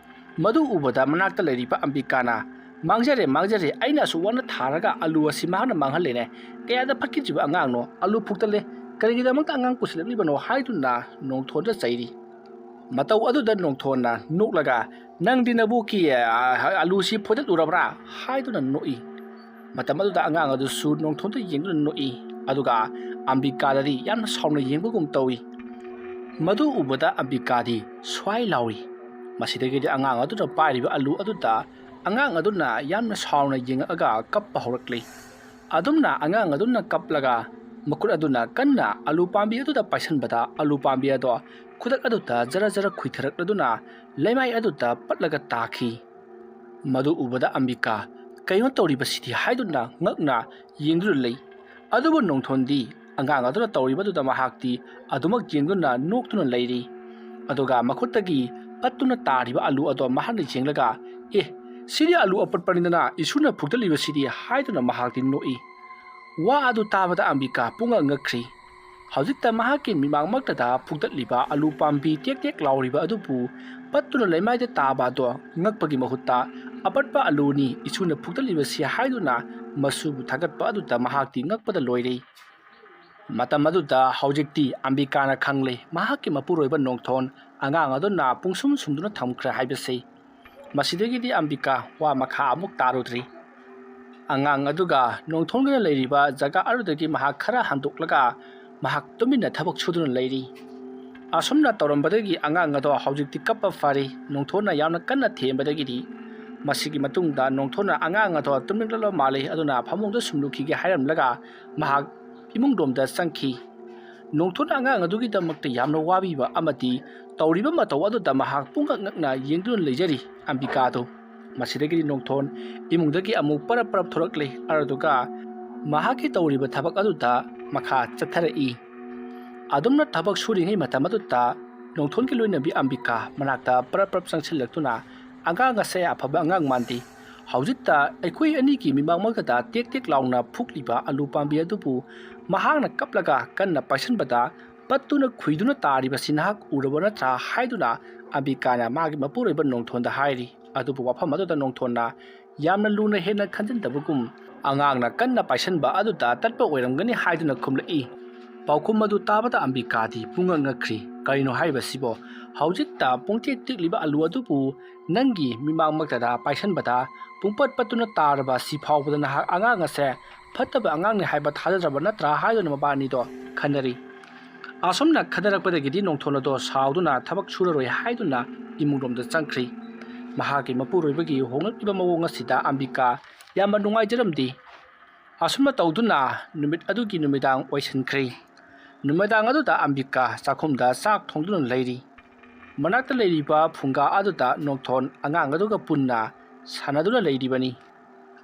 ꯃꯗꯨ ꯎꯕꯗ ꯃꯅꯥꯛꯇ ꯂꯩꯔꯤꯕ ꯑꯝꯕꯤꯀꯥꯅ, "ꯃꯥꯡꯖꯔꯦ, ꯃꯥꯡꯖꯔꯦ, ꯑꯩꯅ ꯑꯁꯨꯛ ꯋꯥꯅ ꯊꯥꯔꯒ ꯑꯂꯨ ꯑꯁꯤ ꯃꯍꯥꯛꯅ ꯃꯥꯡꯍꯜꯂꯦꯅꯦ, ꯀꯌꯥꯗ ꯐꯠꯈꯤꯗ꯭ꯔꯤꯕ ꯑꯉꯥꯡꯅꯣ, ꯑꯂꯨ ꯐꯨꯛꯇꯠꯂꯦ, ꯀꯔꯤꯒꯤꯗꯃꯛꯇ ꯑꯉꯥꯡ ꯄꯨꯁꯤꯜꯂꯛꯂꯤꯕꯅꯣ?" ꯍꯥꯏꯗꯨꯅ ꯅꯣꯡꯊꯣꯟꯗ ꯆꯩꯔꯤ꯫ ꯃꯇꯧ ꯑꯗꯨꯗ ꯅꯣꯡꯊꯣꯟꯅ ꯅꯣꯛꯂꯒ, "ꯅꯪꯗꯤ ꯅꯕꯣꯛꯀꯤ, ꯑ, ꯑꯂꯨꯁꯤ ꯐꯨꯛꯇꯠꯂꯨꯔꯕ꯭ꯔꯥ?" ꯍꯥꯏꯗꯨꯅ ꯅꯣꯛꯏ꯫ ꯃꯇꯝ ꯑꯗꯨꯗ ꯑꯉꯥꯡ ꯑꯗꯨꯁꯨ ꯅꯣꯡꯊꯣꯟꯗ ꯌꯦꯡꯗꯨꯅ ꯅꯣꯛꯏ, ꯑꯗꯨꯒ ꯑꯝꯕꯤꯀꯥꯗꯗꯤ ꯌꯥꯝꯅ ꯁꯥꯎꯅ ꯌꯦꯡꯕꯒꯨꯝ ꯇꯧꯏ꯫ ꯃꯗꯨ ꯎꯕꯗ ꯑꯝꯕꯤꯀꯥꯗꯤ ꯁ꯭ꯋꯥꯏ ꯂꯥꯎꯏ꯫ ꯃꯁꯤꯗꯒꯤꯗꯤ ꯑꯉꯥꯡ ꯑꯗꯨꯅ ꯄꯥꯏꯔꯤꯕ ꯑꯂꯨ ꯑꯗꯨꯗ ꯑꯉꯥꯡ ꯑꯗꯨꯅ ꯌꯥꯝꯅ ꯁꯥꯎꯅ ꯌꯦꯡꯉꯛꯑꯒ ꯀꯞꯄ ꯍꯧꯔꯛꯂꯤ꯫ ꯑꯗꯨꯝꯅ ꯑꯉꯥꯡ ꯑꯗꯨꯅ ꯀꯞꯂꯒ ꯃꯈꯨꯠ ꯑꯗꯨꯅ ꯀꯟꯅ ꯑꯂꯨ ꯄꯥꯝꯕꯤ ꯑꯗꯨꯗ ꯄꯥꯏꯁꯟꯕꯗ, ꯑꯂꯨ ꯄꯥꯝꯕꯤ ꯑꯗꯣ ꯈꯨꯗꯛ ꯑꯗꯨꯗ ꯖꯔ ꯖꯔ ꯈꯨꯏꯊꯔꯛꯂꯗꯨꯅ ꯂꯩꯃꯥꯏ ꯑꯗꯨꯗ ꯄꯠꯂꯒ ꯇꯥꯈꯤ꯫ ꯃꯗꯨ ꯎꯕꯗ ꯑꯝꯕꯤꯀꯥ, "ꯀꯩꯅꯣ ꯇꯧꯔꯤꯕꯁꯤꯗꯤ?" ꯍꯥꯏꯗꯨꯅ ꯉꯛꯅ ꯌꯦꯡꯗꯨꯅ ꯂꯩ꯫ ꯑꯗꯨꯕꯨ ꯅꯣꯡꯊꯣꯟꯗꯤ ꯑꯉꯥꯡ ꯑꯗꯨꯅ ꯇꯧꯔꯤꯕꯗꯨꯗ ꯃꯍꯥꯛꯇꯤ ꯑꯗꯨꯃꯛ ꯌꯦꯡꯗꯨꯅ ꯅꯣꯛꯇꯨꯅ ꯂꯩꯔꯤ꯫ ꯑꯗꯨꯒ ꯃꯈꯨꯠꯇꯒꯤ ꯄꯠꯇꯨꯅ ꯇꯥꯔꯤꯕ ꯑꯂꯨ ꯑꯗꯣ ꯃꯍꯥꯛꯅ ꯌꯦꯡꯂꯒ, "ꯑꯦ, ꯁꯤꯗꯤ ꯑꯂꯨ ꯑꯄꯠꯄꯅꯤꯗꯅ, ꯏꯁꯨꯅ ꯐꯨꯛꯇꯠꯂꯤꯕꯁꯤꯗꯤ?" ꯍꯥꯏꯗꯨꯅ ꯃꯍꯥꯛꯇꯤ ꯅꯣꯛꯏ꯫ ꯋꯥ ꯑꯗꯨ ꯇꯥꯕꯗ ꯑꯝꯕꯤꯀꯥ ꯄꯨꯡꯉꯛ ꯉꯛꯈ꯭ꯔꯤ꯫ ꯍꯧꯖꯤꯛꯇ ꯃꯍꯥꯛꯀꯤ ꯃꯤꯃꯥꯡꯃꯛꯇꯗ ꯐꯨꯛꯇꯠꯂꯤꯕ ꯑꯂꯨ ꯄꯥꯝꯕꯤ ꯇꯦꯛ ꯇꯦꯛ ꯂꯥꯎꯔꯤꯕ ꯑꯗꯨꯕꯨ ꯄꯠꯇꯨꯅ ꯂꯩꯃꯥꯏꯗ ꯇꯥꯕ ꯑꯗꯣ ꯉꯛꯄꯒꯤ ꯃꯍꯨꯠꯇ "ꯑꯄꯠꯄ ꯑꯂꯨꯅꯤ ꯏꯁꯨꯅ ꯐꯨꯛꯇꯠꯂꯤꯕꯁꯤ" ꯍꯥꯏꯗꯨꯅ ꯃꯁꯨꯕꯨ ꯊꯥꯒꯠꯄ ꯑꯗꯨꯗ ꯃꯍꯥꯛꯇꯤ ꯉꯛꯄꯗ ꯂꯣꯏꯔꯦ꯫ ꯃꯇꯝ ꯑꯗꯨꯗ ꯍꯧꯖꯤꯛꯇꯤ ꯑꯝꯕꯤꯀꯥꯅ ꯈꯪꯂꯦ, ꯃꯍꯥꯛꯀꯤ ꯃꯄꯨꯔꯣꯏꯕ ꯅꯣꯡꯊꯣꯟ ꯑꯉꯥꯡ ꯑꯗꯨꯅ ꯄꯨꯡꯁꯨꯝ ꯁꯨꯝꯗꯨꯅ ꯊꯝꯈ꯭ꯔꯦ ꯍꯥꯏꯕꯁꯤ꯫ ꯃꯁꯤꯗꯒꯤꯗꯤ ꯑꯝꯕꯤꯀꯥ ꯋꯥ ꯃꯈꯥ ꯑꯃꯨꯛ ꯇꯥꯔꯨꯗ꯭ꯔꯤ꯫ ꯑꯉꯥꯡ ꯑꯗꯨꯒ ꯅꯣꯡꯊꯣꯟꯒꯅ ꯂꯩꯔꯤꯕ ꯖꯒꯥ ꯑꯗꯨꯗꯒꯤ ꯃꯍꯥꯛ ꯈꯔ ꯍꯟꯗꯣꯛꯂꯒ ꯃꯍꯥꯛ ꯇꯨꯃꯤꯟꯅ ꯊꯕꯛ ꯁꯨꯗꯨꯅ ꯂꯩꯔꯤ꯫ ꯑꯁꯨꯝꯅ ꯇꯧꯔꯝꯕꯗꯒꯤ ꯑꯉꯥꯡ ꯑꯗꯣ ꯍꯧꯖꯤꯛꯇꯤ ꯀꯞꯄ ꯐꯔꯦ꯫ ꯅꯣꯡꯊꯣꯟꯅ ꯌꯥꯝꯅ ꯀꯟꯅ ꯊꯦꯝꯕꯗꯒꯤꯗꯤ ꯃꯁꯤꯒꯤ ꯃꯇꯨꯡꯗ ꯅꯣꯡꯊꯣꯟꯅ ꯑꯉꯥꯡ ꯑꯗꯣ ꯇꯨꯝꯅꯤꯡꯂꯕ ꯃꯥꯜꯂꯦ, ꯑꯗꯨꯅ ꯐꯃꯨꯡꯗ ꯁꯨꯝ ꯂꯨꯈꯤꯒꯦ ꯍꯥꯏꯔꯝꯂꯒ ꯃꯍꯥꯛ ꯏꯃꯨꯡꯂꯣꯝꯗ ꯆꯪꯈꯤ꯫ ꯅꯣꯡꯊꯣꯟꯅ ꯑꯉꯥꯡ ꯑꯗꯨꯒꯤꯗꯃꯛꯇ ꯌꯥꯝꯅ ꯋꯥꯕꯤꯕ ꯑꯃꯗꯤ ꯇꯧꯔꯤꯕ ꯃꯇꯧ ꯑꯗꯨꯗ ꯃꯍꯥꯛ ꯄꯨꯡꯉꯛ ꯉꯛꯅ ꯌꯦꯡꯗꯨꯅ ꯂꯩꯖꯔꯤ ꯑꯝꯕꯤꯀꯥꯗꯨ꯫ ꯃꯁꯤꯗꯒꯤꯗꯤ ꯅꯣꯡꯊꯣꯟ ꯏꯃꯨꯡꯗꯒꯤ ꯑꯃꯨꯛ ꯄꯔꯞ ꯄꯔꯞ ꯊꯣꯔꯛꯂꯦ, ꯑꯗꯨꯒ ꯃꯍꯥꯛꯀꯤ ꯇꯧꯔꯤꯕ ꯊꯕꯛ ꯑꯗꯨꯗ ꯃꯈꯥ ꯆꯠꯊꯔꯛꯏ꯫ ꯑꯗꯨꯝꯅ ꯊꯕꯛ ꯁꯨꯔꯤꯉꯩ ꯃꯇꯝ ꯑꯗꯨꯗ ꯅꯣꯡꯊꯣꯟꯒꯤ ꯂꯣꯏꯅꯕꯤ ꯑꯝꯕꯤꯀꯥ ꯃꯅꯥꯛꯇ ꯄꯔꯞ ꯄꯔꯞ ꯆꯪꯁꯤꯜꯂꯛꯇꯨꯅ ꯑꯉꯥꯡ ꯑꯁꯦ ꯑꯐꯕ ꯑꯉꯥꯡ ꯃꯥꯟꯗꯦ꯫ ꯍꯧꯖꯤꯛꯇ ꯑꯩꯈꯣꯏ ꯑꯅꯤꯒꯤ ꯃꯤꯃꯥꯡꯃꯛꯇꯗ ꯇꯦꯛ ꯇꯦꯛ ꯂꯥꯎꯅ ꯐꯨꯛꯂꯤꯕ ꯑꯂꯨ ꯄꯥꯝꯕꯤ ꯑꯗꯨꯕꯨ ꯃꯍꯥꯛꯅ ꯀꯞꯂꯒ ꯀꯟꯅ ꯄꯥꯏꯁꯟꯕꯗ ꯄꯠꯇꯨꯅ ꯈꯨꯏꯗꯨꯅ ꯇꯥꯔꯤꯕꯁꯤ ꯅꯍꯥꯛ ꯎꯔꯕ ꯅꯠꯇ꯭ꯔꯥ ꯍꯥꯏꯗꯨꯅ ꯑꯝꯕꯤꯀꯥꯅ ꯃꯥꯒꯤ ꯃꯄꯨꯔꯣꯏꯕ ꯅꯣꯡꯊꯣꯟꯗ ꯍꯥꯏꯔꯤ꯫ ꯑꯗꯨꯕꯨ ꯋꯥꯐꯝ ꯑꯗꯨꯗ ꯅꯣꯡꯊꯣꯟꯅ ꯌꯥꯝꯅ ꯂꯨꯅ ꯍꯦꯟꯅ ꯈꯟꯖꯤꯟꯗꯕꯒꯨꯝ ꯑꯉꯥꯡꯅ ꯀꯟꯅ ꯄꯥꯏꯁꯟꯕ ꯑꯗꯨꯗ ꯇꯠꯄ ꯑꯣꯏꯔꯝꯒꯅꯤ ꯍꯥꯏꯗꯨꯅ ꯈꯨꯝꯂꯛꯏ꯫ ꯄꯥꯎꯈꯨꯝ ꯑꯗꯨ ꯇꯥꯕꯗ ꯑꯝꯕꯤꯀꯥꯗꯤ ꯄꯨꯡꯉꯛ ꯉꯛꯈ꯭ꯔꯤ꯫ ꯀꯔꯤꯅꯣ ꯍꯥꯏꯕꯁꯤꯕꯣ? ꯍꯧꯖꯤꯛꯇ ꯄꯨꯡꯇꯦꯛ ꯇꯦꯛꯂꯤꯕ ꯑꯂꯨ ꯑꯗꯨꯕꯨ ꯅꯪꯒꯤ ꯃꯤꯃꯥꯡꯃꯛꯇꯗ ꯄꯥꯏꯁꯟꯕꯗ ꯄꯨꯡꯄꯠ ꯄꯠꯇꯨꯅ ꯇꯥꯔꯕ ꯁꯤ ꯐꯥꯎꯕꯗ ꯅꯍꯥꯛ ꯑꯉꯥꯡ ꯑꯁꯦ ꯐꯠꯇꯕ ꯑꯉꯥꯡꯅꯤ ꯍꯥꯏꯕ ꯊꯥꯖꯗ꯭ꯔꯕ ꯅꯠꯇ꯭ꯔꯥ ꯍꯥꯏꯗꯨꯅ ꯃꯕꯥꯅꯤꯗꯣ ꯈꯟꯅꯔꯤ꯫ ꯑꯁꯨꯝꯅ ꯈꯟꯅꯔꯛꯄꯗꯒꯤꯗꯤ ꯅꯣꯡꯊꯣꯟ ꯑꯗꯣ ꯁꯥꯎꯗꯨꯅ ꯊꯕꯛ ꯁꯨꯔꯔꯣꯏ ꯍꯥꯏꯗꯨꯅ ꯏꯃꯨꯡꯂꯣꯝꯗ ꯆꯪꯈ꯭ꯔꯤ꯫ ꯃꯍꯥꯛꯀꯤ ꯃꯄꯨꯔꯣꯏꯕꯒꯤ ꯍꯣꯡꯂꯛꯂꯤꯕ ꯃꯑꯣꯡ ꯑꯁꯤꯗ ꯑꯝꯕꯤꯀꯥ ꯌꯥꯝꯅ ꯅꯨꯡꯉꯥꯏꯖꯔꯝꯗꯦ꯫ ꯑꯁꯨꯝꯅ ꯇꯧꯗꯨꯅ ꯅꯨꯃꯤꯠ ꯑꯗꯨꯒꯤ ꯅꯨꯃꯤꯗꯥꯡ ꯑꯣꯏꯁꯤꯟꯈ꯭ꯔꯦ꯫ ꯅꯨꯃꯤꯗꯥꯡ ꯑꯗꯨꯗ ꯑꯝꯕꯤꯀꯥ ꯆꯥꯛꯈꯨꯝꯗ ꯆꯥꯛ ꯊꯣꯡꯗꯨꯅ ꯂꯩꯔꯤ꯫ ꯃꯅꯥꯛꯇ ꯂꯩꯔꯤꯕ ꯐꯨꯡꯒꯥ ꯑꯗꯨꯗ ꯅꯣꯡꯊꯣꯟ ꯑꯉꯥꯡ ꯑꯗꯨꯒ ꯄꯨꯟꯅ ꯁꯥꯟꯅꯗꯨꯅ ꯂꯩꯔꯤꯕꯅꯤ꯫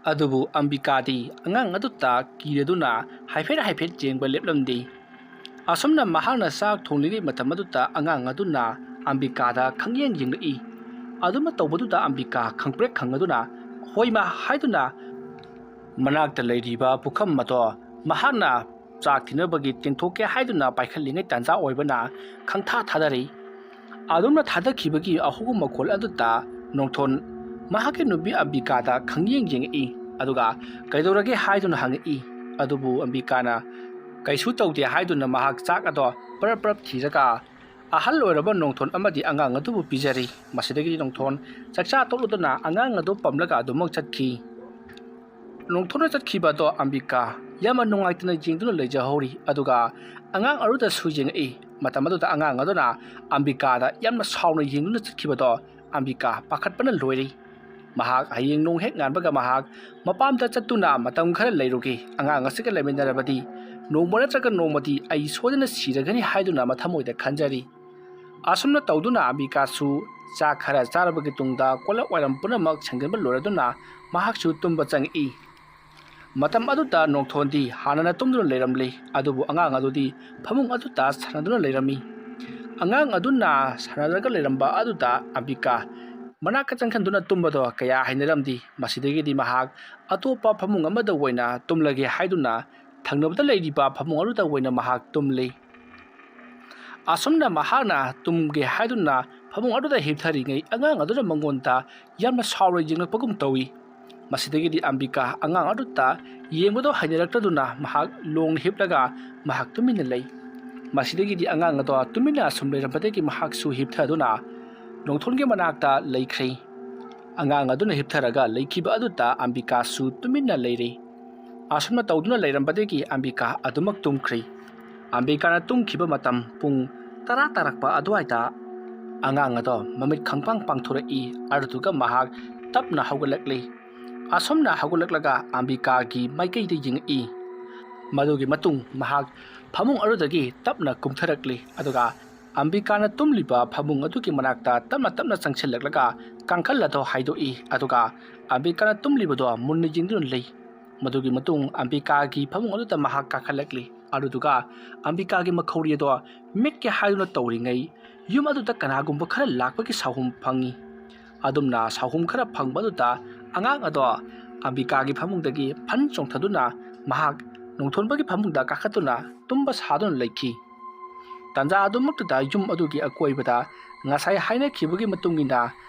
ꯑꯗꯨꯕꯨ ꯑꯝꯕꯤꯀꯥꯗꯤ ꯑꯉꯥꯡ ꯑꯗꯨꯗ ꯀꯤꯔꯗꯨꯅ ꯍꯥꯏꯐꯦꯠ ꯍꯥꯏꯐꯦꯠ ꯌꯦꯡꯕ ꯂꯦꯞꯂꯝꯗꯦ꯫ ꯑꯁꯨꯝꯅ ꯃꯍꯥꯛꯅ ꯆꯥꯛ ꯊꯣꯡꯂꯤꯉꯩ ꯃꯇꯝ ꯑꯗꯨꯗ ꯑꯉꯥꯡ ꯑꯗꯨꯅ ꯑꯝꯕꯤꯀꯥꯗ ꯈꯪꯌꯦꯡ ꯌꯦꯡꯂꯛꯏ꯫ ꯑꯗꯨꯝꯅ ꯇꯧꯕꯗꯨꯗ ꯑꯝꯕꯤꯀꯥ ꯈꯪꯄ꯭ꯔꯦꯛ ꯈꯪꯉꯗꯨꯅ "ꯍꯣꯏꯃ" ꯍꯥꯏꯗꯨꯅ ꯃꯅꯥꯛꯇ ꯂꯩꯔꯤꯕ ꯄꯨꯈꯝ ꯑꯗꯣ ꯃꯍꯥꯛꯅ ꯆꯥꯛ ꯊꯤꯅꯕꯒꯤ ꯇꯦꯡꯊꯣꯛꯀꯦ ꯍꯥꯏꯗꯨꯅ ꯄꯥꯏꯈꯠꯂꯤꯉꯩ ꯇꯥꯟꯖꯥ ꯑꯣꯏꯕꯅ ꯈꯪꯊꯥ ꯊꯥꯗꯔꯤ꯫ ꯑꯗꯨꯝꯅ ꯊꯥꯗꯈꯤꯕꯒꯤ ꯑꯍꯧꯕ ꯃꯈꯣꯜ ꯑꯗꯨꯗ ꯅꯣꯡꯊꯣꯟ ꯃꯍꯥꯛꯀꯤ ꯅꯨꯄꯤ ꯑꯝꯕꯤꯀꯥꯗ ꯈꯪꯌꯦꯡ ꯌꯦꯡꯉꯛꯏ꯫ ꯑꯗꯨꯒ "ꯀꯩꯗꯧꯔꯒꯦ?" ꯍꯥꯏꯗꯨꯅ ꯍꯪꯉꯛꯏ꯫ ꯑꯗꯨꯕꯨ ꯑꯝꯕꯤꯀꯥꯅ "ꯀꯩꯁꯨ ꯇꯧꯗꯦ" ꯍꯥꯏꯗꯨꯅ ꯃꯍꯥꯛ ꯆꯥꯛ ꯑꯗꯣ ꯄꯔꯞ ꯄꯔꯞ ꯊꯤꯔꯒ ꯑꯍꯜ ꯑꯣꯏꯔꯕ ꯅꯣꯡꯊꯣꯟ ꯑꯃꯗꯤ ꯑꯉꯥꯡ ꯑꯗꯨꯕꯨ ꯄꯤꯖꯔꯤ꯫ ꯃꯁꯤꯗꯒꯤꯗꯤ ꯅꯣꯡꯊꯣꯟ ꯆꯥꯛꯆꯥ ꯇꯣꯛꯂꯗꯨꯅ ꯑꯉꯥꯡ ꯑꯗꯨ ꯄꯝꯂꯒ ꯑꯗꯨꯃꯛ ꯆꯠꯈꯤ꯫ ꯅꯣꯡꯊꯣꯟꯅ ꯆꯠꯈꯤꯕ ꯑꯗꯣ ꯑꯝꯕꯤꯀꯥ ꯌꯥꯝꯅ ꯅꯨꯡꯉꯥꯏꯇꯅ ꯌꯦꯡꯗꯨꯅ ꯂꯩꯖꯍꯧꯔꯤ꯫ ꯑꯗꯨꯒ ꯑꯉꯥꯡ ꯑꯗꯨꯗꯁꯨ ꯌꯦꯡꯉꯛꯏ꯫ ꯃꯇꯝ ꯑꯗꯨꯗ ꯑꯉꯥꯡ ꯑꯗꯨꯅ ꯑꯝꯕꯤꯀꯥꯗ ꯌꯥꯝꯅ ꯁꯥꯎꯅ ꯌꯦꯡꯗꯨꯅ ꯆꯠꯈꯤꯕꯗꯣ ꯑꯝꯕꯤꯀꯥ ꯄꯥꯈꯠꯄꯅ ꯂꯣꯏꯔꯤ꯫ ꯃꯍꯥꯛ ꯍꯌꯦꯡ ꯅꯣꯡ ꯍꯦꯛ ꯉꯥꯟꯕꯒ ꯃꯍꯥꯛ ꯃꯄꯥꯝꯗ ꯆꯠꯇꯨꯅ ꯃꯇꯝ ꯈꯔ ꯂꯩꯔꯨꯒꯦ꯫ ꯑꯉꯥꯡ ꯑꯁꯤꯒ ꯂꯩꯃꯤꯟꯅꯔꯕꯗꯤ ꯅꯣꯡꯃ ꯅꯠꯇ꯭ꯔꯒ ꯅꯣꯡꯃꯗꯤ ꯑꯩ ꯁꯣꯏꯗꯅ ꯁꯤꯔꯒꯅꯤ ꯍꯥꯏꯗꯨꯅ ꯃꯊꯃꯣꯏꯗ ꯈꯟꯖꯔꯤ꯫ ꯑꯁꯨꯝꯅ ꯇꯧꯗꯨꯅ ꯑꯝꯕꯤꯀꯥꯁꯨ ꯆꯥꯛ ꯈꯔ ꯆꯥꯔꯕꯒꯤ ꯇꯨꯡꯗ ꯀꯣꯜꯂꯛ ꯋꯥꯏꯔꯝ ꯄꯨꯝꯅꯃꯛ ꯁꯦꯡꯖꯤꯟꯕ ꯂꯣꯏꯔꯗꯨꯅ ꯃꯍꯥꯛꯁꯨ ꯇꯨꯝꯕ ꯆꯪꯉꯛꯏ꯫ ꯃꯇꯝ ꯑꯗꯨꯗ ꯅꯣꯡꯊꯣꯟꯗꯤ ꯍꯥꯟꯅꯅ ꯇꯨꯝꯗꯨꯅ ꯂꯩꯔꯝꯂꯤ, ꯑꯗꯨꯕꯨ ꯑꯉꯥꯡ ꯑꯗꯨꯗꯤ ꯐꯃꯨꯡ ꯑꯗꯨꯗ ꯁꯥꯟꯅꯗꯨꯅ ꯂꯩꯔꯝꯃꯤ꯫ ꯑꯉꯥꯡ ꯑꯗꯨꯅ ꯁꯥꯟꯅꯔꯒ ꯂꯩꯔꯝꯕ ꯑꯗꯨꯗ ꯑꯝꯕꯤꯀꯥ ꯃꯅꯥꯛꯇ ꯆꯪꯁꯤꯟꯗꯨꯅ ꯇꯨꯝꯕꯗꯣ ꯀꯌꯥ ꯍꯩꯅꯔꯝꯗꯦ꯫ ꯃꯁꯤꯗꯒꯤꯗꯤ ꯃꯍꯥꯛ ꯑꯇꯣꯞꯄ ꯐꯃꯨꯡ ꯑꯃꯗ ꯑꯣꯏꯅ ꯇꯨꯝꯂꯒꯦ ꯍꯥꯏꯗꯨꯅ ꯊꯪꯅꯕꯗ ꯂꯩꯔꯤꯕ ꯐꯃꯨꯡ ꯑꯗꯨꯗ ꯑꯣꯏꯅ ꯃꯍꯥꯛ ꯇꯨꯝꯂꯤ꯫ ꯑꯁꯨꯝꯅ ꯃꯍꯥꯛꯅ ꯇꯨꯝꯒꯦ ꯍꯥꯏꯗꯨꯅ ꯐꯃꯨꯡ ꯑꯗꯨꯗ ꯍꯤꯞꯊꯔꯤꯉꯩ, ꯑꯉꯥꯡ ꯑꯗꯨꯅ ꯃꯉꯣꯟꯗ ꯌꯥꯝꯅ ꯁꯥꯎꯔ ꯌꯦꯡꯂꯛꯄꯒꯨꯝ ꯇꯧꯏ꯫ ꯃꯁꯤꯗꯒꯤꯗꯤ ꯑꯝꯕꯤꯀꯥ ꯑꯉꯥꯡ ꯑꯗꯨꯗ ꯌꯦꯡꯕꯗꯣ ꯍꯩꯅꯔꯛꯇꯗꯨꯅ ꯃꯍꯥꯛ ꯂꯣꯡꯅ ꯍꯤꯞꯂꯒ ꯃꯍꯥꯛ ꯇꯨꯃꯤꯟꯅ ꯂꯩ꯫ ꯃꯁꯤꯗꯒꯤꯗꯤ ꯑꯉꯥꯡ ꯑꯗꯣ ꯇꯨꯃꯤꯟꯅ ꯑꯁꯨꯝ ꯂꯩꯔꯝꯕꯗꯒꯤ ꯃꯍꯥꯛꯁꯨ ꯍꯤꯞꯊꯗꯨꯅ ꯅꯣꯡꯊꯣꯟꯒꯤ ꯃꯅꯥꯛꯇ ꯂꯩꯈ꯭ꯔꯦ꯫ ꯑꯉꯥꯡ ꯑꯗꯨꯅ ꯍꯤꯞꯊꯔꯒ ꯂꯩꯈꯤꯕ ꯑꯗꯨꯗ ꯑꯝꯕꯤꯀꯥꯁꯨ ꯇꯨꯃꯤꯟꯅ ꯂꯩꯔꯦ꯫ ꯑꯁꯨꯝꯅ ꯇꯧꯗꯨꯅ ꯂꯩꯔꯝꯕꯗꯒꯤ ꯑꯝꯕꯤꯀꯥ ꯑꯗꯨꯃꯛ ꯇꯨꯝꯈ꯭ꯔꯦ꯫ ꯑꯝꯕꯤꯀꯥꯅ ꯇꯨꯝꯈꯤꯕ ꯃꯇꯝ ꯄꯨꯡ ꯇꯔꯥ ꯇꯥꯔꯛꯄ ꯑꯗꯨꯋꯥꯏꯗ ꯑꯉꯥꯡ ꯑꯗꯣ ꯃꯃꯤꯠ ꯈꯪꯄꯥꯡ ꯄꯥꯡꯊꯣꯔꯛꯏ꯫ ꯑꯗꯨꯗꯨꯒ ꯃꯍꯥꯛ ꯇꯞꯅ ꯍꯧꯒꯠꯂꯛꯂꯤ꯫ ꯑꯁꯨꯝꯅ ꯍꯧꯒꯠꯂꯛꯂꯒ ꯑꯝꯕꯤꯀꯥꯒꯤ ꯃꯥꯏꯀꯩꯗ ꯌꯦꯡꯉꯛꯏ꯫ ꯃꯗꯨꯒꯤ ꯃꯇꯨꯡ ꯃꯍꯥꯛ ꯐꯃꯨꯡ ꯑꯗꯨꯗꯒꯤ ꯇꯞꯅ ꯀꯨꯝꯊꯔꯛꯂꯤ꯫ ꯑꯗꯨꯒ ꯑꯝꯕꯤꯀꯥꯅ ꯇꯨꯝꯂꯤꯕ ꯐꯃꯨꯡ ꯑꯗꯨꯒꯤ ꯃꯅꯥꯛꯇ ꯇꯞꯅ ꯇꯞꯅ ꯆꯪꯁꯤꯜꯂꯛꯂꯒ ꯀꯥꯡꯈꯜ ꯑꯗꯣ ꯍꯥꯏꯗꯣꯛꯏ꯫ ꯑꯗꯨꯒ ꯑꯝꯕꯤꯀꯥꯅ ꯇꯨꯝꯂꯤꯕꯗꯣ ꯃꯨꯟꯅ ꯌꯦꯡꯗꯨꯅ ꯂꯩ꯫ ꯃꯗꯨꯒꯤ ꯃꯇꯨꯡ ꯑꯝꯕꯤꯀꯥꯒꯤ ꯐꯃꯨꯡ ꯑꯗꯨꯗ ꯃꯍꯥꯛ ꯀꯥꯈꯠꯂꯛꯂꯤ꯫ ꯑꯗꯨꯗꯨꯒ ꯑꯝꯕꯤꯀꯥꯒꯤ ꯃꯈꯧꯔꯤ ꯑꯗꯣ ꯃꯤꯠꯀꯦ ꯍꯥꯏꯗꯨꯅ ꯇꯧꯔꯤꯉꯩ, ꯌꯨꯝ ꯑꯗꯨꯗ ꯀꯅꯥꯒꯨꯝꯕ ꯈꯔ ꯂꯥꯛꯄꯒꯤ ꯁꯥꯍꯨꯝ ꯐꯪꯉꯤ꯫ ꯑꯗꯨꯝꯅ ꯁꯥꯍꯨꯝ ꯈꯔ ꯐꯪꯕ ꯑꯗꯨꯗ ꯑꯉꯥꯡ ꯑꯗꯣ ꯑꯝꯕꯤꯀꯥꯒꯤ ꯐꯃꯨꯡꯗꯒꯤ ꯐꯟ ꯆꯣꯡꯊꯗꯨꯅ ꯃꯍꯥꯛ ꯅꯣꯡꯊꯣꯟꯕꯒꯤ ꯐꯃꯨꯡꯗ ꯀꯥꯈꯠꯇꯨꯅ ꯇꯨꯝꯕ ꯁꯥꯗꯨꯅ ꯂꯩꯈꯤ꯫ ꯇꯥꯟꯖꯥ ꯑꯗꯨꯃꯛꯇꯗ ꯌꯨꯝ ꯑꯗꯨꯒꯤ ꯑꯀꯣꯏꯕꯗ ꯉꯁꯥꯏ ꯍꯥꯏꯅꯈꯤꯕꯒꯤ ꯃꯇꯨꯡ ꯏꯟꯅ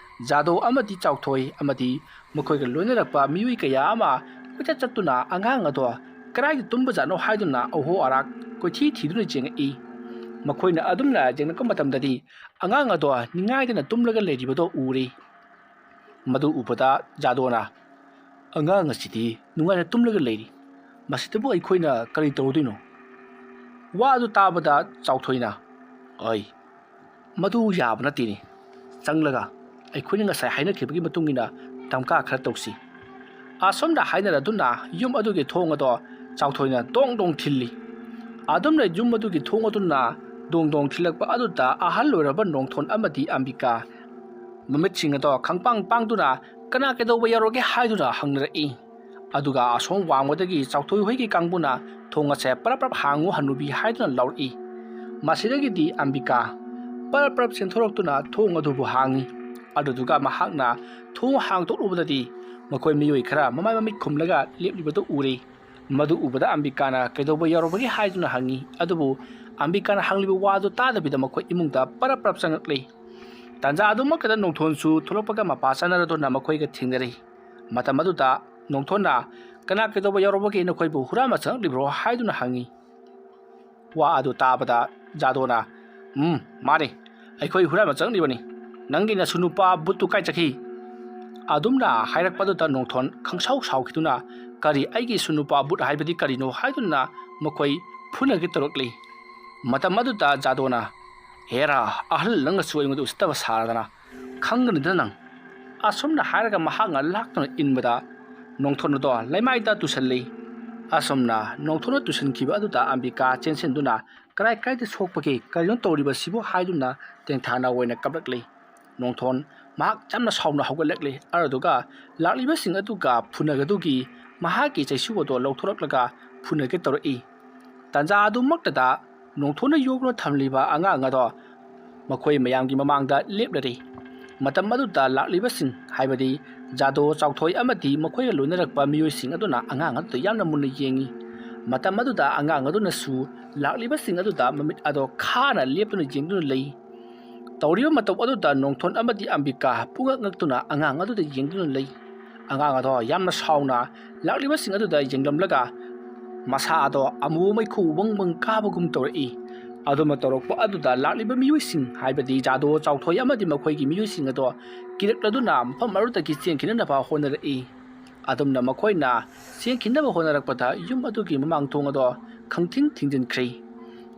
ꯖꯥꯗꯣ ꯑꯃꯗꯤ ꯆꯥꯎꯊꯣꯏ ꯑꯃꯗꯤ ꯃꯈꯣꯏꯒ ꯂꯣꯏꯅꯔꯛꯄ ꯃꯤꯑꯣꯏ ꯀꯌꯥ ꯑꯃ ꯀꯣꯏꯆꯠ ꯆꯠꯇꯨꯅ ꯑꯉꯥꯡ ꯑꯗꯣ ꯀꯗꯥꯏꯗ ꯇꯨꯝꯕꯖꯥꯠꯅꯣ ꯍꯥꯏꯗꯨꯅ ꯑꯍꯣ ꯑꯔꯥꯛ ꯀꯣꯏꯊꯤ ꯊꯤꯗꯨꯅ ꯌꯦꯡꯉꯛꯏ꯫ ꯃꯈꯣꯏꯅ ꯑꯗꯨꯝꯅ ꯌꯦꯡꯂꯛꯄ ꯃꯇꯝꯗꯗꯤ ꯑꯉꯥꯡ ꯑꯗꯣ ꯅꯤꯡꯉꯥꯏꯗꯅ ꯇꯨꯝꯂꯒ ꯂꯩꯔꯤꯕꯗꯣ ꯎꯔꯦ꯫ ꯃꯗꯨ ꯎꯕꯗ ꯖꯥꯗꯣꯅ, "ꯑꯉꯥꯡ ꯑꯁꯤꯗꯤ ꯅꯨꯡꯉꯥꯏꯅ ꯇꯨꯝꯂꯒ ꯂꯩꯔꯤ꯫ ꯃꯁꯤꯗꯕꯨ ꯑꯩꯈꯣꯏꯅ ꯀꯔꯤ ꯇꯧꯔꯨꯗꯣꯏꯅꯣ?" ꯋꯥ ꯑꯗꯨ ꯇꯥꯕꯗ ꯆꯥꯎꯊꯣꯏꯅ, "ꯑꯩ, ꯃꯗꯨ ꯌꯥꯕ ꯅꯠꯇꯦꯅꯦ꯫ ꯆꯪꯂꯒ ꯑꯩꯈꯣꯏꯅ ꯉꯁꯥꯏ ꯍꯥꯏꯅꯈꯤꯕꯒꯤ ꯃꯇꯨꯡ ꯏꯟꯅ ꯗꯝꯀꯥ ꯈꯔ ꯇꯧꯁꯤ꯫" ꯑꯁꯨꯝꯅ ꯍꯥꯏꯅꯔꯗꯨꯅ ꯌꯨꯝ ꯑꯗꯨꯒꯤ ꯊꯣꯡ ꯑꯗꯣ ꯆꯥꯎꯊꯣꯏꯅ ꯗꯣꯡ ꯗꯣꯡ ꯊꯤꯜꯂꯤ꯫ ꯑꯗꯨꯝꯅ ꯌꯨꯝ ꯑꯗꯨꯒꯤ ꯊꯣꯡ ꯑꯗꯨꯅ ꯗꯣꯡ ꯗꯣꯡ ꯊꯤꯜꯂꯛꯄ ꯑꯗꯨꯗ ꯑꯍꯜ ꯑꯣꯏꯔꯕ ꯅꯣꯡꯊꯣꯟ ꯑꯃꯗꯤ ꯑꯝꯕꯤꯀꯥ ꯃꯃꯤꯠꯁꯤꯡ ꯑꯗꯣ ꯈꯪꯄꯥꯡ ꯄꯥꯡꯗꯨꯅ "ꯀꯅꯥ ꯀꯩꯗꯧꯕ ꯌꯥꯎꯔꯒꯦ?" ꯍꯥꯏꯗꯨꯅ ꯍꯪꯅꯔꯛꯏ꯫ ꯑꯗꯨꯒ ꯑꯁꯣꯝ ꯋꯥꯡꯃꯗꯒꯤ ꯆꯥꯎꯊꯣꯏ ꯍꯣꯏꯒꯤ ꯀꯥꯡꯕꯨꯅ "ꯊꯣꯡ ꯑꯁꯦ ꯄꯔꯞ ꯄꯔꯞ ꯍꯥꯡꯉꯨ ꯍꯅꯨꯕꯤ" ꯍꯥꯏꯗꯨꯅ ꯂꯥꯎꯔꯛꯏ꯫ ꯃꯁꯤꯗꯒꯤꯗꯤ ꯑꯝꯕꯤꯀꯥ ꯄꯔꯞ ꯄꯔꯞ ꯆꯦꯟꯊꯣꯔꯛꯇꯨꯅ ꯊꯣꯡ ꯑꯗꯨꯕꯨ ꯍꯥꯡꯉꯤ꯫ ꯑꯗꯨꯗꯨꯒ ꯃꯍꯥꯛꯅ ꯊꯣꯡ ꯍꯥꯡꯗꯣꯛꯂꯨꯕꯗꯗꯤ ꯃꯈꯣꯏ ꯃꯤꯑꯣꯏ ꯈꯔ ꯃꯃꯥꯏ ꯃꯃꯤꯠ ꯈꯨꯝꯂꯒ ꯂꯦꯞꯂꯤꯕꯗꯨ ꯎꯔꯦ꯫ ꯃꯗꯨ ꯎꯕꯗ ꯑꯝꯕꯤꯀꯥꯅ "ꯀꯩꯗꯧꯕ ꯌꯥꯎꯔꯕꯒꯦ?" ꯍꯥꯏꯗꯨꯅ ꯍꯪꯉꯤ꯫ ꯑꯗꯨꯕꯨ ꯑꯝꯕꯤꯀꯥꯅ ꯍꯪꯂꯤꯕ ꯋꯥꯗꯨ ꯇꯥꯗꯕꯤꯗ ꯃꯈꯣꯏ ꯏꯃꯨꯡꯗ ꯄꯔꯞ ꯄꯔꯞ ꯆꯪꯂꯛꯂꯤ꯫ ꯇꯥꯟꯖꯥ ꯑꯗꯨꯃꯛꯇꯗ ꯅꯣꯡꯊꯣꯟꯁꯨ ꯊꯣꯛꯂꯛꯄꯒ ꯃꯄꯥ ꯆꯥꯅꯔꯗꯨꯅ ꯃꯈꯣꯏꯒ ꯊꯦꯡꯅꯔꯤ꯫ ꯃꯇꯝ ꯑꯗꯨꯗ ꯅꯣꯡꯊꯣꯟꯅ "ꯀꯅꯥ ꯀꯩꯗꯧꯕ ꯌꯥꯎꯔꯕꯒꯦ? ꯅꯈꯣꯏꯕꯨ ꯍꯨꯔꯥꯟꯕ ꯆꯪꯂꯛꯂꯤꯕ꯭ꯔꯣ?" ꯍꯥꯏꯗꯨꯅ ꯍꯪꯉꯤ꯫ ꯋꯥ ꯑꯗꯨ ꯇꯥꯕꯗ ꯖꯥꯗꯣꯅ "ꯎꯝ, ꯃꯥꯅꯤ, ꯑꯩꯈꯣꯏ ꯍꯨꯔꯥꯟꯕ ꯆꯪꯂꯤꯕꯅꯤ꯫ ꯅꯪꯒꯤ ꯅꯁꯨ ꯅꯨꯄꯥ ꯕꯨꯠꯇꯨ ꯀꯥꯏ ꯆꯠꯈꯤ?" ꯑꯗꯨꯝꯅ ꯍꯥꯏꯔꯛꯄꯗꯨꯗ ꯅꯣꯡꯊꯣꯟ ꯈꯪꯁꯥꯎ ꯁꯥꯎꯈꯤꯗꯨꯅ "ꯀꯔꯤ, ꯑꯩꯒꯤ ꯏꯁꯨ ꯅꯨꯄꯥ ꯕꯨꯠ ꯍꯥꯏꯕꯗꯤ ꯀꯔꯤꯅꯣ?" ꯍꯥꯏꯗꯨꯅ ꯃꯈꯣꯏ ꯐꯨꯅꯒꯦ ꯇꯧꯔꯛꯂꯤ꯫ ꯃꯇꯝ ꯑꯗꯨꯗ ꯖꯥꯗꯣꯅ "ꯍꯦꯔꯥ, ꯑꯍꯜ ꯅꯪꯅꯁꯨ ꯑꯩꯉꯣꯟꯗ ꯎꯁꯤꯠꯇꯕ ꯁꯥꯔꯗꯅ, ꯈꯪꯒꯅꯤꯗ ꯅꯪ!" ꯑꯁꯨꯝꯅ ꯍꯥꯏꯔꯒ ꯃꯍꯥꯛꯅ ꯂꯥꯛꯇꯨꯅ ꯏꯟꯕꯗ ꯅꯣꯡꯊꯣꯟ ꯑꯗꯣ ꯂꯩꯃꯥꯏꯗ ꯇꯨꯁꯜꯂꯤ꯫ ꯑꯁꯨꯝꯅ ꯅꯣꯡꯊꯣꯟꯅ ꯇꯨꯁꯟꯈꯤꯕ ꯑꯗꯨꯗ ꯑꯝꯕꯤꯀꯥ ꯆꯦꯟꯁꯤꯟꯗꯨꯅ "ꯀꯔꯥꯏ ꯀꯥꯏꯗ ꯁꯣꯛꯄꯒꯦ? ꯀꯔꯤꯅꯣ ꯇꯧꯔꯤꯕꯁꯤꯕꯨ?" ꯍꯥꯏꯗꯨꯅ ꯇꯦꯡꯊꯥꯅ ꯑꯣꯏꯅ ꯀꯞꯂꯛꯂꯤ꯫ ꯅꯣꯡꯊꯣꯟ ꯃꯍꯥꯛ ꯌꯥꯝꯅ ꯁꯥꯎꯅ ꯍꯧꯒꯠꯂꯛꯂꯤ꯫ ꯑꯗꯨꯗꯨꯒ ꯂꯥꯛꯂꯤꯕꯁꯤꯡ ꯑꯗꯨꯒ ꯐꯨꯅꯒꯗꯨꯒꯤ ꯃꯍꯥꯛꯀꯤ ꯆꯩꯁꯨ ꯑꯗꯣ ꯂꯧꯊꯣꯔꯛꯂꯒ ꯐꯨꯅꯒꯦ ꯇꯧꯔꯛꯏ꯫ ꯇꯥꯟꯖꯥ ꯑꯗꯨꯃꯛꯇꯗ ꯅꯣꯡꯊꯣꯟꯅ ꯌꯣꯛꯅ ꯊꯝꯂꯤꯕ ꯑꯉꯥꯡ ꯑꯗꯣ ꯃꯈꯣꯏ ꯃꯌꯥꯝꯒꯤ ꯃꯃꯥꯡꯗ ꯂꯦꯞꯂꯔꯤ꯫ ꯃꯇꯝ ꯑꯗꯨꯗ ꯂꯥꯛꯂꯤꯕꯁꯤꯡ, ꯍꯥꯏꯕꯗꯤ ꯖꯥꯗꯣ, ꯆꯥꯎꯊꯣꯏ ꯑꯃꯗꯤ ꯃꯈꯣꯏꯒ ꯂꯣꯏꯅꯔꯛꯄ ꯃꯤꯑꯣꯏꯁꯤꯡ ꯑꯗꯨꯅ ꯑꯉꯥꯡ ꯑꯗꯨꯗ ꯌꯥꯝꯅ ꯃꯨꯟꯅ ꯌꯦꯡꯉꯤ꯫ ꯃꯇꯝ ꯑꯗꯨꯗ ꯑꯉꯥꯡ ꯑꯗꯨꯅꯁꯨ ꯂꯥꯛꯂꯤꯕꯁꯤꯡ ꯑꯗꯨꯗ ꯃꯃꯤꯠ ꯑꯗꯣ ꯈꯥꯅ ꯂꯦꯞꯇꯨꯅ ꯌꯦꯡꯗꯨꯅ ꯂꯩ꯫ ꯇꯧꯔꯤꯕ ꯃꯇꯧ ꯑꯗꯨꯗ ꯅꯣꯡꯊꯣꯟ ꯑꯃꯗꯤ ꯑꯝꯕꯤꯀꯥ ꯄꯨꯡꯉꯛ ꯉꯛꯇꯨꯅ ꯑꯉꯥꯡ ꯑꯗꯨꯗ ꯌꯦꯡꯗꯨꯅ ꯂꯩ꯫ ꯑꯉꯥꯡ ꯑꯗꯣ ꯌꯥꯝꯅ ꯁꯥꯎꯅ ꯂꯥꯛꯂꯤꯕꯁꯤꯡ ꯑꯗꯨꯗ ꯌꯦꯡꯂꯝꯂꯒ ꯃꯁꯥ ꯑꯗꯣ ꯑꯃꯨꯕ ꯃꯩꯈꯨ ꯋꯪ ꯋꯪ ꯀꯥꯕꯒꯨꯝ ꯇꯧꯔꯛꯏ꯫ ꯑꯗꯨꯝꯅ ꯇꯧꯔꯛꯄ ꯑꯗꯨꯗ ꯂꯥꯛꯂꯤꯕ ꯃꯤꯑꯣꯏꯁꯤꯡ, ꯍꯥꯏꯕꯗꯤ ꯖꯥꯗꯣ, ꯆꯥꯎꯊꯣꯏ ꯑꯃꯗꯤ ꯃꯈꯣꯏꯒꯤ ꯃꯤꯑꯣꯏꯁꯤꯡ ꯑꯗꯣ ꯀꯤꯔꯛꯂꯗꯨꯅ ꯃꯐꯝ ꯑꯗꯨꯗꯒꯤ ꯆꯦꯟꯈꯤꯅꯅꯕ ꯍꯣꯠꯅꯔꯛꯏ꯫ ꯑꯗꯨꯝꯅ ꯃꯈꯣꯏꯅ ꯆꯦꯟꯈꯤꯅꯕ ꯍꯣꯠꯅꯔꯛꯄꯗ ꯌꯨꯝ ꯑꯗꯨꯒꯤ ꯃꯃꯥꯡ ꯊꯣꯡ ꯑꯗꯣ ꯈꯪꯊꯤꯡ ꯊꯤꯡꯖꯤꯟꯈ꯭ꯔꯦ꯫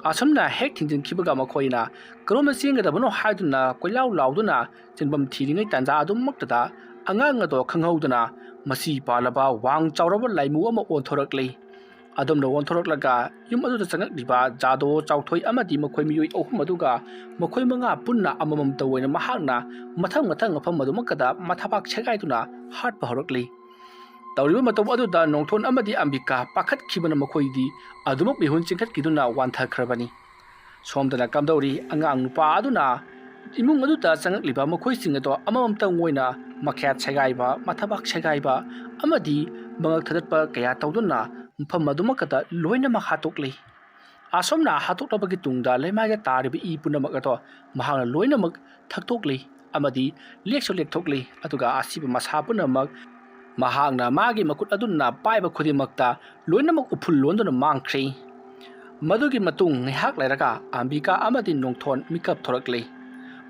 ꯑꯁꯨꯝꯅ ꯍꯦꯛ ꯊꯤꯡꯖꯤꯟꯈꯤꯕꯒ ꯃꯈꯣꯏꯅ ꯀꯔꯣꯝꯗ ꯆꯦꯟꯒꯗꯕꯅꯣ ꯍꯥꯏꯗꯨꯅ ꯀꯣꯏꯂꯥꯎ ꯂꯥꯎꯗꯨꯅ ꯆꯦꯟꯐꯝ ꯊꯤꯔꯤꯉꯩ ꯇꯥꯟꯖꯥ ꯑꯗꯨꯃꯛꯇꯗ ꯑꯉꯥꯡ ꯑꯗꯣ ꯈꯪꯍꯧꯗꯅ ꯃꯆꯤ ꯄꯥꯜꯂꯕ ꯋꯥꯡ ꯆꯥꯎꯔꯕ ꯂꯥꯏꯃꯨ ꯑꯃ ꯑꯣꯟꯊꯣꯔꯛꯂꯦ꯫ ꯑꯗꯨꯝꯅ ꯑꯣꯟꯊꯣꯔꯛꯂꯒ ꯌꯨꯝ ꯑꯗꯨꯗ ꯆꯪꯂꯛꯂꯤꯕ ꯖꯥꯗꯣ, ꯆꯥꯎꯊꯣꯏ ꯑꯃꯗꯤ ꯃꯈꯣꯏ ꯃꯤꯑꯣꯏ ꯑꯍꯨꯝ ꯑꯗꯨꯒ ꯃꯈꯣꯏ ꯃꯉꯥ ꯄꯨꯟꯅ ꯑꯃꯃꯝꯇ ꯑꯣꯏꯅ ꯃꯍꯥꯛꯅ ꯃꯊꯪ ꯃꯊꯪ ꯃꯐꯝ ꯑꯗꯨꯃꯛꯇꯗ ꯃꯊꯕꯥꯛ ꯁꯦꯒꯥꯏꯗꯨꯅ ꯍꯥꯠꯄ ꯍꯧꯔꯛꯂꯤ꯫ ꯇꯧꯔꯤꯕ ꯃꯇꯧ ꯑꯗꯨꯗ ꯅꯣꯡꯊꯣꯟ ꯑꯃꯗꯤ ꯑꯝꯕꯤꯀꯥ ꯄꯥꯈꯠꯈꯤꯕꯅ ꯃꯈꯣꯏꯗꯤ ꯑꯗꯨꯃꯛ ꯃꯤꯍꯨꯟ ꯆꯤꯡꯈꯠꯈꯤꯗꯨꯅ ꯋꯥꯟꯊꯈ꯭ꯔꯕꯅꯤ꯫ ꯁꯣꯝꯗꯅ ꯀꯝꯗꯧꯔꯤ? ꯑꯉꯥꯡ ꯅꯨꯄꯥ ꯑꯗꯨꯅ ꯏꯃꯨꯡ ꯑꯗꯨꯗ ꯆꯪꯂꯛꯂꯤꯕ ꯃꯈꯣꯏꯁꯤꯡ ꯑꯗꯣ ꯑꯃꯃꯝꯇꯪ ꯑꯣꯏꯅ ꯃꯈꯌꯥꯠ ꯁꯦꯒꯥꯏꯕ, ꯃꯊꯕꯥꯛ ꯁꯦꯒꯥꯏꯕ ꯑꯃꯗꯤ ꯃꯉꯛ ꯊꯗꯠꯄ ꯀꯌꯥ ꯇꯧꯗꯨꯅ ꯃꯐꯝ ꯑꯗꯨꯃꯛꯇꯗ ꯂꯣꯏꯅꯃꯛ ꯍꯥꯠꯇꯣꯛꯂꯤ꯫ ꯑꯁꯨꯝꯅ ꯍꯥꯠꯇꯣꯛꯂꯕꯒꯤ ꯇꯨꯡꯗ ꯂꯩꯃꯥꯏꯗ ꯇꯥꯔꯤꯕ ꯏ ꯄꯨꯝꯅꯃꯛ ꯑꯗꯣ ꯃꯍꯥꯛꯅ ꯂꯣꯏꯅꯃꯛ ꯊꯛꯇꯣꯛꯂꯤ ꯑꯃꯗꯤ ꯂꯦꯛꯁꯨ ꯂꯦꯛꯊꯣꯛꯂꯤ꯫ ꯑꯗꯨꯒ ꯑꯁꯤꯕ ꯃꯁꯥ ꯄꯨꯝꯅꯃꯛ ꯃꯍꯥꯛꯅ ꯃꯥꯒꯤ ꯃꯈꯨꯠ ꯑꯗꯨꯅ ꯄꯥꯏꯕ ꯈꯨꯗꯤꯡꯃꯛꯇ ꯂꯣꯏꯅꯃꯛ ꯎꯐꯨꯜ ꯂꯣꯟꯗꯨꯅ ꯃꯥꯡꯈ꯭ꯔꯦ꯫ ꯃꯗꯨꯒꯤ ꯃꯇꯨꯡ ꯉꯥꯏꯍꯥꯛ ꯂꯩꯔꯒ ꯑꯝꯕꯤꯀꯥ ꯑꯃꯗꯤ ꯅꯣꯡꯊꯣꯟ ꯃꯤꯀꯞ ꯊꯣꯔꯛꯂꯤ꯫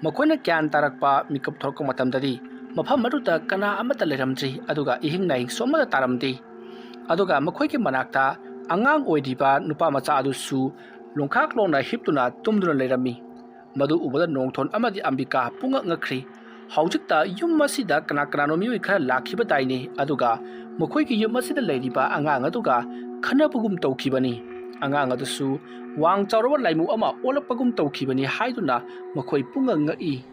ꯃꯈꯣꯏꯅ ꯒ꯭ꯌꯥꯟ ꯇꯥꯔꯛꯄ ꯃꯤꯀꯞ ꯊꯣꯔꯛꯄ ꯃꯇꯝꯗꯗꯤ ꯃꯐꯝ ꯑꯗꯨꯗ ꯀꯅꯥ ꯑꯃꯠꯇ ꯂꯩꯔꯝꯗ꯭ꯔꯤ, ꯑꯗꯨꯒ ꯏꯍꯤꯡ ꯅꯥꯍꯤꯡꯁꯨ ꯑꯃꯠꯇ ꯇꯥꯔꯝꯗꯦ꯫ ꯑꯗꯨꯒ ꯃꯈꯣꯏꯒꯤ ꯃꯅꯥꯛꯇ ꯑꯉꯥꯡ ꯑꯣꯏꯔꯤꯕ ꯅꯨꯄꯥ ꯃꯆꯥ ꯑꯗꯨꯁꯨ ꯂꯣꯡꯈꯥꯛ ꯂꯣꯡꯅ ꯍꯤꯞꯇꯨꯅ ꯇꯨꯝꯗꯨꯅ ꯂꯩꯔꯝꯃꯤ꯫ ꯃꯗꯨ ꯎꯕꯗ ꯅꯣꯡꯊꯣꯟ ꯑꯃꯗꯤ ꯑꯝꯕꯤꯀꯥ ꯄꯨꯡꯉꯛ ꯉꯛꯈ꯭ꯔꯤ꯫ ꯍꯧꯖꯤꯛꯇ ꯌꯨꯝ ꯑꯁꯤꯗ ꯀꯅꯥ ꯀꯅꯥꯅꯣ ꯃꯤꯑꯣꯏ ꯈꯔ ꯂꯥꯛꯈꯤꯕꯗꯥꯏꯅꯦ, ꯑꯗꯨꯒ ꯃꯈꯣꯏꯒꯤ ꯌꯨꯝ ꯑꯁꯤꯗ ꯂꯩꯔꯤꯕ ꯑꯉꯥꯡ ꯑꯗꯨꯒ ꯈꯟꯅꯕꯒꯨꯝ ꯇꯧꯈꯤꯕꯅꯤ꯫ ꯑꯉꯥꯡ ꯑꯗꯨꯁꯨ ꯋꯥꯡ ꯆꯥꯎꯔꯕ ꯂꯥꯏꯃꯨ ꯑꯃ ꯑꯣꯜꯂꯛꯄꯒꯨꯝ ꯇꯧꯈꯤꯕꯅꯤ ꯍꯥꯏꯗꯨꯅ ꯃꯈꯣꯏ ꯄꯨꯡꯉꯛ ꯉꯛꯏ꯫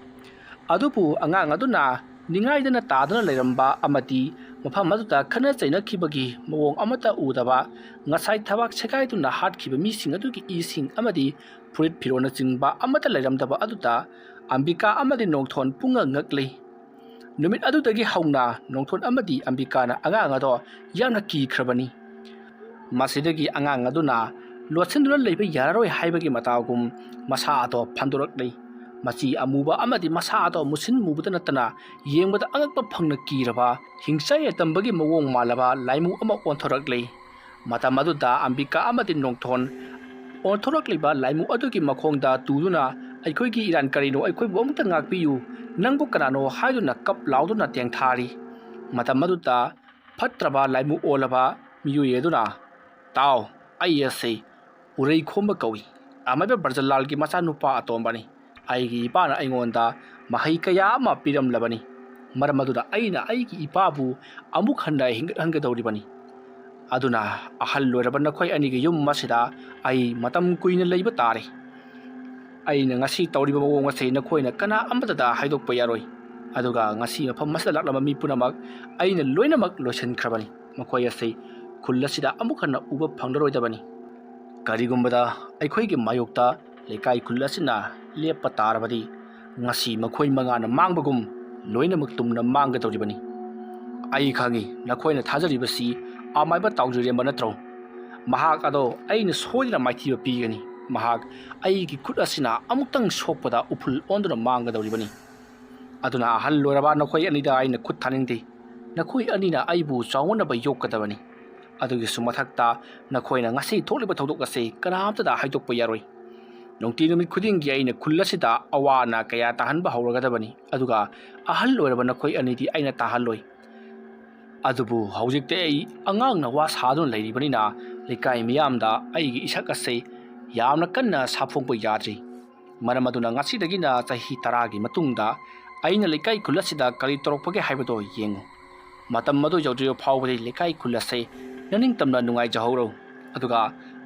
ꯑꯗꯨꯕꯨ ꯑꯉꯥꯡ ꯑꯗꯨꯅ ꯅꯤꯡꯉꯥꯏꯗꯅ ꯇꯥꯗꯨꯅ ꯂꯩꯔꯝꯕ ꯑꯃꯗꯤ ꯃꯐꯝ ꯑꯗꯨꯗ ꯈꯠꯅ ꯆꯩꯅꯈꯤꯕꯒꯤ ꯃꯑꯣꯡ ꯑꯃꯠꯇ ꯎꯗꯕ, ꯉꯁꯥꯏ ꯊꯕꯥꯛ ꯁꯦꯒꯥꯏꯗꯨꯅ ꯍꯥꯠꯈꯤꯕ ꯃꯤꯁꯤꯡ ꯑꯗꯨꯒꯤ ꯏꯁꯤꯡ ꯑꯃꯗꯤ ꯐꯨꯔꯤꯠ ꯐꯤꯔꯣꯜꯅꯆꯤꯡꯕ ꯑꯃꯠꯇ ꯂꯩꯔꯝꯗꯕ ꯑꯗꯨꯗ ꯑꯝꯕꯤꯀꯥ ꯑꯃꯗꯤ ꯅꯣꯡꯊꯣꯟ ꯄꯨꯡꯉꯛ ꯉꯛꯂꯤ꯫ ꯅꯨꯃꯤꯠ ꯑꯗꯨꯗꯒꯤ ꯍꯧꯅ ꯅꯣꯡꯊꯣꯟ ꯑꯃꯗꯤ ꯑꯝꯕꯤꯀꯥꯅ ꯑꯉꯥꯡ ꯑꯗꯣ ꯌꯥꯝꯅ ꯀꯤꯈ꯭ꯔꯕꯅꯤ꯫ ꯃꯁꯤꯗꯒꯤ ꯑꯉꯥꯡ ꯑꯗꯨꯅ ꯂꯣꯠꯁꯤꯟꯗꯨꯅ ꯂꯩꯕ ꯌꯥꯔꯔꯣꯏ ꯍꯥꯏꯕꯒꯤ ꯃꯇꯥꯒꯨꯝ ꯃꯁꯥ ꯑꯗꯣ ꯐꯟꯗꯣꯔꯛꯂꯤ꯫ ꯃꯆꯤ ꯑꯃꯨꯕ ꯑꯃꯗꯤ ꯃꯁꯥ ꯑꯗꯣ ꯃꯨꯁꯤꯟ ꯃꯨꯕꯇ ꯅꯠꯇꯅ ꯌꯦꯡꯕꯗ ꯑꯉꯛꯄ ꯐꯪꯅ ꯀꯤꯔꯕ, ꯍꯤꯡꯆꯥꯏ ꯌꯥꯏꯇꯝꯕꯒꯤ ꯃꯑꯣꯡ ꯃꯥꯜꯂꯕ ꯂꯥꯏꯃꯨ ꯑꯃ ꯑꯣꯟꯊꯣꯔꯛꯂꯤ꯫ ꯃꯇꯝ ꯑꯗꯨꯗ ꯑꯝꯕꯤꯀꯥ ꯑꯃꯗꯤ ꯅꯣꯡꯊꯣꯟ ꯑꯣꯟꯊꯣꯔꯛꯂꯤꯕ ꯂꯥꯏꯃꯨ ꯑꯗꯨꯒꯤ ꯃꯈꯣꯡꯗ ꯇꯨꯗꯨꯅ, "ꯑꯩꯈꯣꯏꯒꯤ ꯏꯔꯥꯟ ꯀꯔꯤꯅꯣ? ꯑꯩꯈꯣꯏꯕꯨ ꯑꯃꯨꯛꯇ ꯉꯥꯛꯄꯤꯌꯨ! ꯅꯪꯕꯨ ꯀꯅꯥꯅꯣ?" ꯍꯥꯏꯗꯨꯅ ꯀꯞ ꯂꯥꯎꯗꯨꯅ ꯇꯦꯡꯊꯥꯔꯤ꯫ ꯃꯇꯝ ꯑꯗꯨꯗ ꯐꯠꯇ꯭ꯔꯕ ꯂꯥꯏꯃꯨ ꯑꯣꯜꯂꯕ ꯃꯤꯑꯣꯏ ꯑꯗꯨꯅ, "ꯇꯥꯎ, ꯑꯩ ꯑꯁꯤ ꯎꯔꯩ ꯈꯣꯝꯕ ꯀꯧꯏ꯫ ꯑꯃꯥꯏꯕ ꯕ꯭ꯔꯖꯂꯥꯜꯒꯤ ꯃꯆꯥꯅꯨꯄꯥ ꯑꯇꯣꯝꯕꯅꯤ꯫ ꯑꯩꯒꯤ ꯏꯄꯥꯅ ꯑꯩꯉꯣꯟꯗ ꯃꯍꯩ ꯀꯌꯥ ꯑꯃ ꯄꯤꯔꯝꯂꯕꯅꯤ꯫ ꯃꯔꯝ ꯑꯗꯨꯅ ꯑꯩꯅ ꯑꯩꯒꯤ ꯏꯄꯥꯕꯨ ꯑꯃꯨꯛ ꯍꯟꯅ ꯍꯤꯡꯒꯠꯍꯟꯒꯗꯧꯔꯤꯕꯅꯤ꯫ ꯑꯗꯨꯅ ꯑꯍꯜ ꯑꯣꯏꯔꯕ ꯅꯈꯣꯏ ꯑꯅꯤꯒꯤ ꯌꯨꯝ ꯑꯁꯤꯗ ꯑꯩ ꯃꯇꯝ ꯀꯨꯏꯅ ꯂꯩꯕ ꯇꯥꯔꯦ꯫ ꯑꯩꯅ ꯉꯁꯤ ꯇꯧꯔꯤꯕ ꯃꯑꯣꯡ ꯑꯁꯤ ꯅꯈꯣꯏꯅ ꯀꯅꯥ ꯑꯃꯠꯇꯗ ꯍꯥꯏꯗꯣꯛꯄ ꯌꯥꯔꯣꯏ꯫ ꯑꯗꯨꯒ ꯉꯁꯤ ꯃꯐꯝ ꯑꯁꯤꯗ ꯂꯥꯛꯂꯝꯕ ꯃꯤ ꯄꯨꯝꯅꯃꯛ ꯑꯩꯅ ꯂꯣꯏꯅꯃꯛ ꯂꯣꯏꯁꯤꯟꯈ꯭ꯔꯕꯅꯤ꯫ ꯃꯈꯣꯏ ꯑꯁꯤ ꯈꯨꯜ ꯑꯁꯤꯗ ꯑꯃꯨꯛ ꯍꯟꯅ ꯎꯕ ꯐꯪꯂꯔꯣꯏꯗꯕꯅꯤ꯫ ꯀꯔꯤꯒꯨꯝꯕꯗ ꯑꯩꯈꯣꯏꯒꯤ ꯃꯥꯌꯣꯛꯇ ꯂꯩꯀꯥꯏ ꯈꯨꯜ ꯑꯁꯤꯅ ꯂꯦꯞꯄ ꯇꯥꯔꯕꯗꯤ, ꯉꯁꯤ ꯃꯈꯣꯏ ꯃꯉꯥꯅ ꯃꯥꯡꯕꯒꯨꯝ ꯂꯣꯏꯅꯃꯛ ꯇꯨꯝꯅ ꯃꯥꯡꯒꯗꯧꯔꯤꯕꯅꯤ꯫ ꯑꯩ ꯈꯪꯏ, ꯅꯈꯣꯏꯅ ꯊꯥꯖꯔꯤꯕꯁꯤ ꯑꯃꯥꯏꯕ ꯇꯥꯎꯖꯔꯦꯝꯕ ꯅꯠꯇ꯭ꯔꯣ? ꯃꯍꯥꯛ ꯑꯗꯣ ꯑꯩꯅ ꯁꯣꯏꯗꯅ ꯃꯥꯏꯊꯤꯕ ꯄꯤꯒꯅꯤ꯫ ꯃꯍꯥꯛ ꯑꯩꯒꯤ ꯈꯨꯠ ꯑꯁꯤꯅ ꯑꯃꯨꯛꯇꯪ ꯁꯣꯛꯄꯗ ꯎꯐꯨꯜ ꯑꯣꯟꯗꯨꯅ ꯃꯥꯡꯒꯗꯧꯔꯤꯕꯅꯤ꯫ ꯑꯗꯨꯅ ꯑꯍꯜ ꯑꯣꯏꯔꯕ ꯅꯈꯣꯏ ꯑꯅꯤꯗ ꯑꯩꯅ ꯈꯨꯠ ꯊꯥꯅꯤꯡꯗꯦ꯫ ꯅꯈꯣꯏ ꯑꯅꯤꯅ ꯑꯩꯕꯨ ꯆꯥꯎꯅꯅꯕ ꯌꯣꯛꯀꯗꯕꯅꯤ꯫ ꯑꯗꯨꯒꯤꯁꯨ ꯃꯊꯛꯇ, ꯅꯈꯣꯏꯅ ꯉꯁꯤ ꯊꯣꯛꯂꯤꯕ ꯊꯧꯗꯣꯛ ꯑꯁꯤ ꯀꯅꯥꯝꯇꯗ ꯍꯥꯏꯗꯣꯛꯄ ꯌꯥꯔꯣꯏ꯫ ꯅꯨꯡꯇꯤ ꯅꯨꯃꯤꯠ ꯈꯨꯗꯤꯡꯒꯤ ꯑꯩꯅ ꯈꯨꯜ ꯑꯁꯤꯗ ꯑꯋꯥ ꯑꯅꯥ ꯀꯌꯥ ꯇꯥꯍꯟꯕ ꯍꯧꯔꯒꯗꯕꯅꯤ, ꯑꯗꯨꯒ ꯑꯍꯜ ꯑꯣꯏꯔꯕ ꯅꯈꯣꯏ ꯑꯅꯤꯗꯤ ꯑꯩꯅ ꯇꯥꯍꯜꯂꯣꯏ꯫ ꯑꯗꯨꯕꯨ ꯍꯧꯖꯤꯛꯇꯤ ꯑꯩ ꯑꯉꯥꯡꯅ ꯋꯥ ꯁꯥꯗꯨꯅ ꯂꯩꯔꯤꯕꯅꯤꯅ, ꯂꯩꯀꯥꯏ ꯃꯤꯌꯥꯝꯗ ꯑꯩꯒꯤ ꯏꯁꯛ ꯑꯁꯤ ꯌꯥꯝꯅ ꯀꯟꯅ ꯁꯥꯐꯣꯡꯕ ꯌꯥꯗ꯭ꯔꯤ꯫ ꯃꯔꯝ ꯑꯗꯨꯅ ꯉꯁꯤꯗꯒꯤꯅ ꯆꯍꯤ ꯇꯔꯥꯒꯤ ꯃꯇꯨꯡꯗ ꯑꯩꯅ ꯂꯩꯀꯥꯏ ꯈꯨꯜ ꯑꯁꯤꯗ ꯀꯔꯤ ꯇꯧꯔꯛꯄꯒꯦ ꯍꯥꯏꯕꯗꯣ ꯌꯦꯡꯉꯨ꯫ ꯃꯇꯝ ꯑꯗꯨ ꯌꯧꯗ꯭ꯔꯤꯕ ꯐꯥꯎꯕꯗꯤ ꯂꯩꯀꯥꯏ ꯈꯨꯜ ꯑꯁꯦ ꯅꯅꯤꯡꯇꯝꯅ ꯅꯨꯡꯉꯥꯏꯖꯍꯧꯔꯣ꯫ ꯑꯗꯨꯒ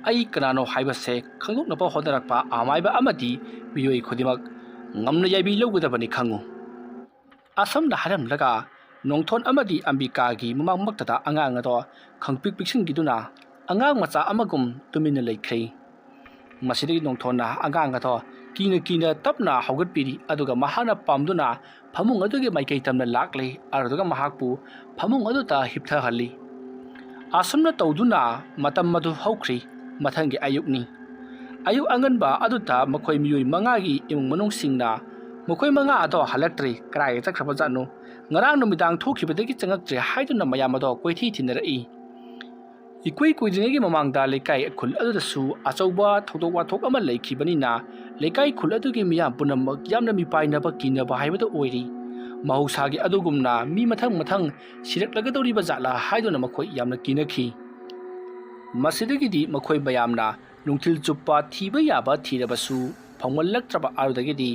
ꯑꯩ ꯀꯅꯥꯅꯣ ꯍꯥꯏꯕꯁꯦ ꯈꯪꯗꯣꯛꯅꯕ ꯍꯣꯠꯅꯔꯛꯄ ꯑꯃꯥꯏꯕ ꯑꯃꯗꯤ ꯃꯤꯑꯣꯏ ꯈꯨꯗꯤꯡꯃꯛ ꯉꯝꯅ ꯌꯥꯏꯕꯤ ꯂꯧꯒꯗꯕꯅꯤ ꯈꯪꯉꯨ꯫ ꯑꯁꯨꯝꯅ ꯍꯥꯏꯔꯝꯂꯒ ꯅꯣꯡꯊꯣꯟ ꯑꯃꯗꯤ ꯑꯝꯕꯤꯀꯥꯒꯤ ꯃꯃꯥꯡꯃꯛꯇꯗ ꯑꯉꯥꯡ ꯑꯗꯣ ꯈꯪꯄꯤꯛ ꯄꯤꯛꯁꯤꯟꯈꯤꯗꯨꯅ ꯑꯉꯥꯡ ꯃꯆꯥ ꯑꯃꯒꯨꯝ ꯇꯨꯃꯤꯟꯅ ꯂꯩꯈ꯭ꯔꯦ꯫ ꯃꯁꯤꯗꯒꯤ ꯅꯣꯡꯊꯣꯟꯅ ꯑꯉꯥꯡ ꯑꯗꯣ ꯀꯤꯅ ꯀꯤꯅ ꯇꯞꯅ ꯍꯧꯒꯠꯄꯤꯔꯤ, ꯑꯗꯨꯒ ꯃꯍꯥꯛꯅ ꯄꯥꯝꯗꯨꯅ ꯐꯃꯨꯡ ꯑꯗꯨꯒꯤ ꯃꯥꯏꯀꯩ ꯇꯝꯅ ꯂꯥꯛꯂꯦ, ꯑꯗꯨꯒ ꯃꯍꯥꯛꯄꯨ ꯐꯃꯨꯡ ꯑꯗꯨꯗ ꯍꯤꯞꯊꯍꯜꯂꯤ꯫ ꯑꯁꯨꯝꯅ ꯇꯧꯗꯨꯅ ꯃꯇꯝ ꯑꯗꯨ ꯍꯧꯈ꯭ꯔꯤ꯫ ꯃꯊꯪꯒꯤ ꯑꯌꯨꯛꯅꯤ꯫ ꯑꯌꯨꯛ ꯑꯉꯟꯕ ꯑꯗꯨꯗ ꯃꯈꯣꯏ ꯃꯤꯑꯣꯏ ꯃꯉꯥꯒꯤ ꯏꯃꯨꯡ ꯃꯅꯨꯡꯁꯤꯡꯅ ꯃꯈꯣꯏ ꯃꯉꯥ ꯑꯗꯣ ꯍꯜꯂꯛꯇ꯭ꯔꯦ, ꯀꯗꯥꯏꯗ ꯆꯠꯈ꯭ꯔꯕꯖꯥꯠꯅꯣ? ꯉꯔꯥꯡ ꯅꯨꯃꯤꯗꯥꯡ ꯊꯣꯛꯈꯤꯕꯗꯒꯤ ꯆꯪꯉꯛꯇ꯭ꯔꯦ ꯍꯥꯏꯗꯨꯅ ꯃꯌꯥꯝ ꯑꯗꯣ ꯀꯣꯏꯊꯤ ꯊꯤꯅꯔꯛꯏ꯫ ꯏꯀꯨꯏ ꯀꯨꯏꯗ꯭ꯔꯤꯉꯩꯒꯤ ꯃꯃꯥꯡꯗ ꯂꯩꯀꯥꯏ ꯈꯨꯜ ꯑꯗꯨꯗꯁꯨ ꯑꯆꯧꯕ ꯊꯧꯗꯣꯛ ꯋꯥꯊꯣꯛ ꯑꯃ ꯂꯩꯈꯤꯕꯅꯤꯅ, ꯂꯩꯀꯥꯏ ꯈꯨꯜ ꯑꯗꯨꯒꯤ ꯃꯤꯌꯥꯝ ꯄꯨꯝꯅꯃꯛ ꯌꯥꯝꯅ ꯃꯤꯄꯥꯏꯅꯕ, ꯀꯤꯅꯕ ꯍꯥꯏꯕꯗꯨ ꯑꯣꯏꯔꯤ꯫ ꯃꯍꯧꯁꯥꯒꯤ ꯑꯗꯨꯒꯨꯝꯅ ꯃꯤ ꯃꯊꯪ ꯃꯊꯪ ꯁꯤꯔꯛꯂꯒꯗꯧꯔꯤꯕ ꯖꯥꯠꯂꯥ ꯍꯥꯏꯗꯨꯅ ꯃꯈꯣꯏ ꯌꯥꯝꯅ ꯀꯤꯅꯈꯤ꯫ ꯃꯁꯤꯗꯒꯤꯗꯤ ꯃꯈꯣꯏ ꯃꯌꯥꯝꯅ ꯅꯨꯡꯊꯤꯜ ꯆꯨꯞꯄ ꯊꯤꯕ ꯌꯥꯕ ꯊꯤꯔꯕꯁꯨ ꯐꯪꯃꯜꯂꯛꯇ꯭ꯔꯕ ꯑꯗꯨꯗꯒꯤꯗꯤ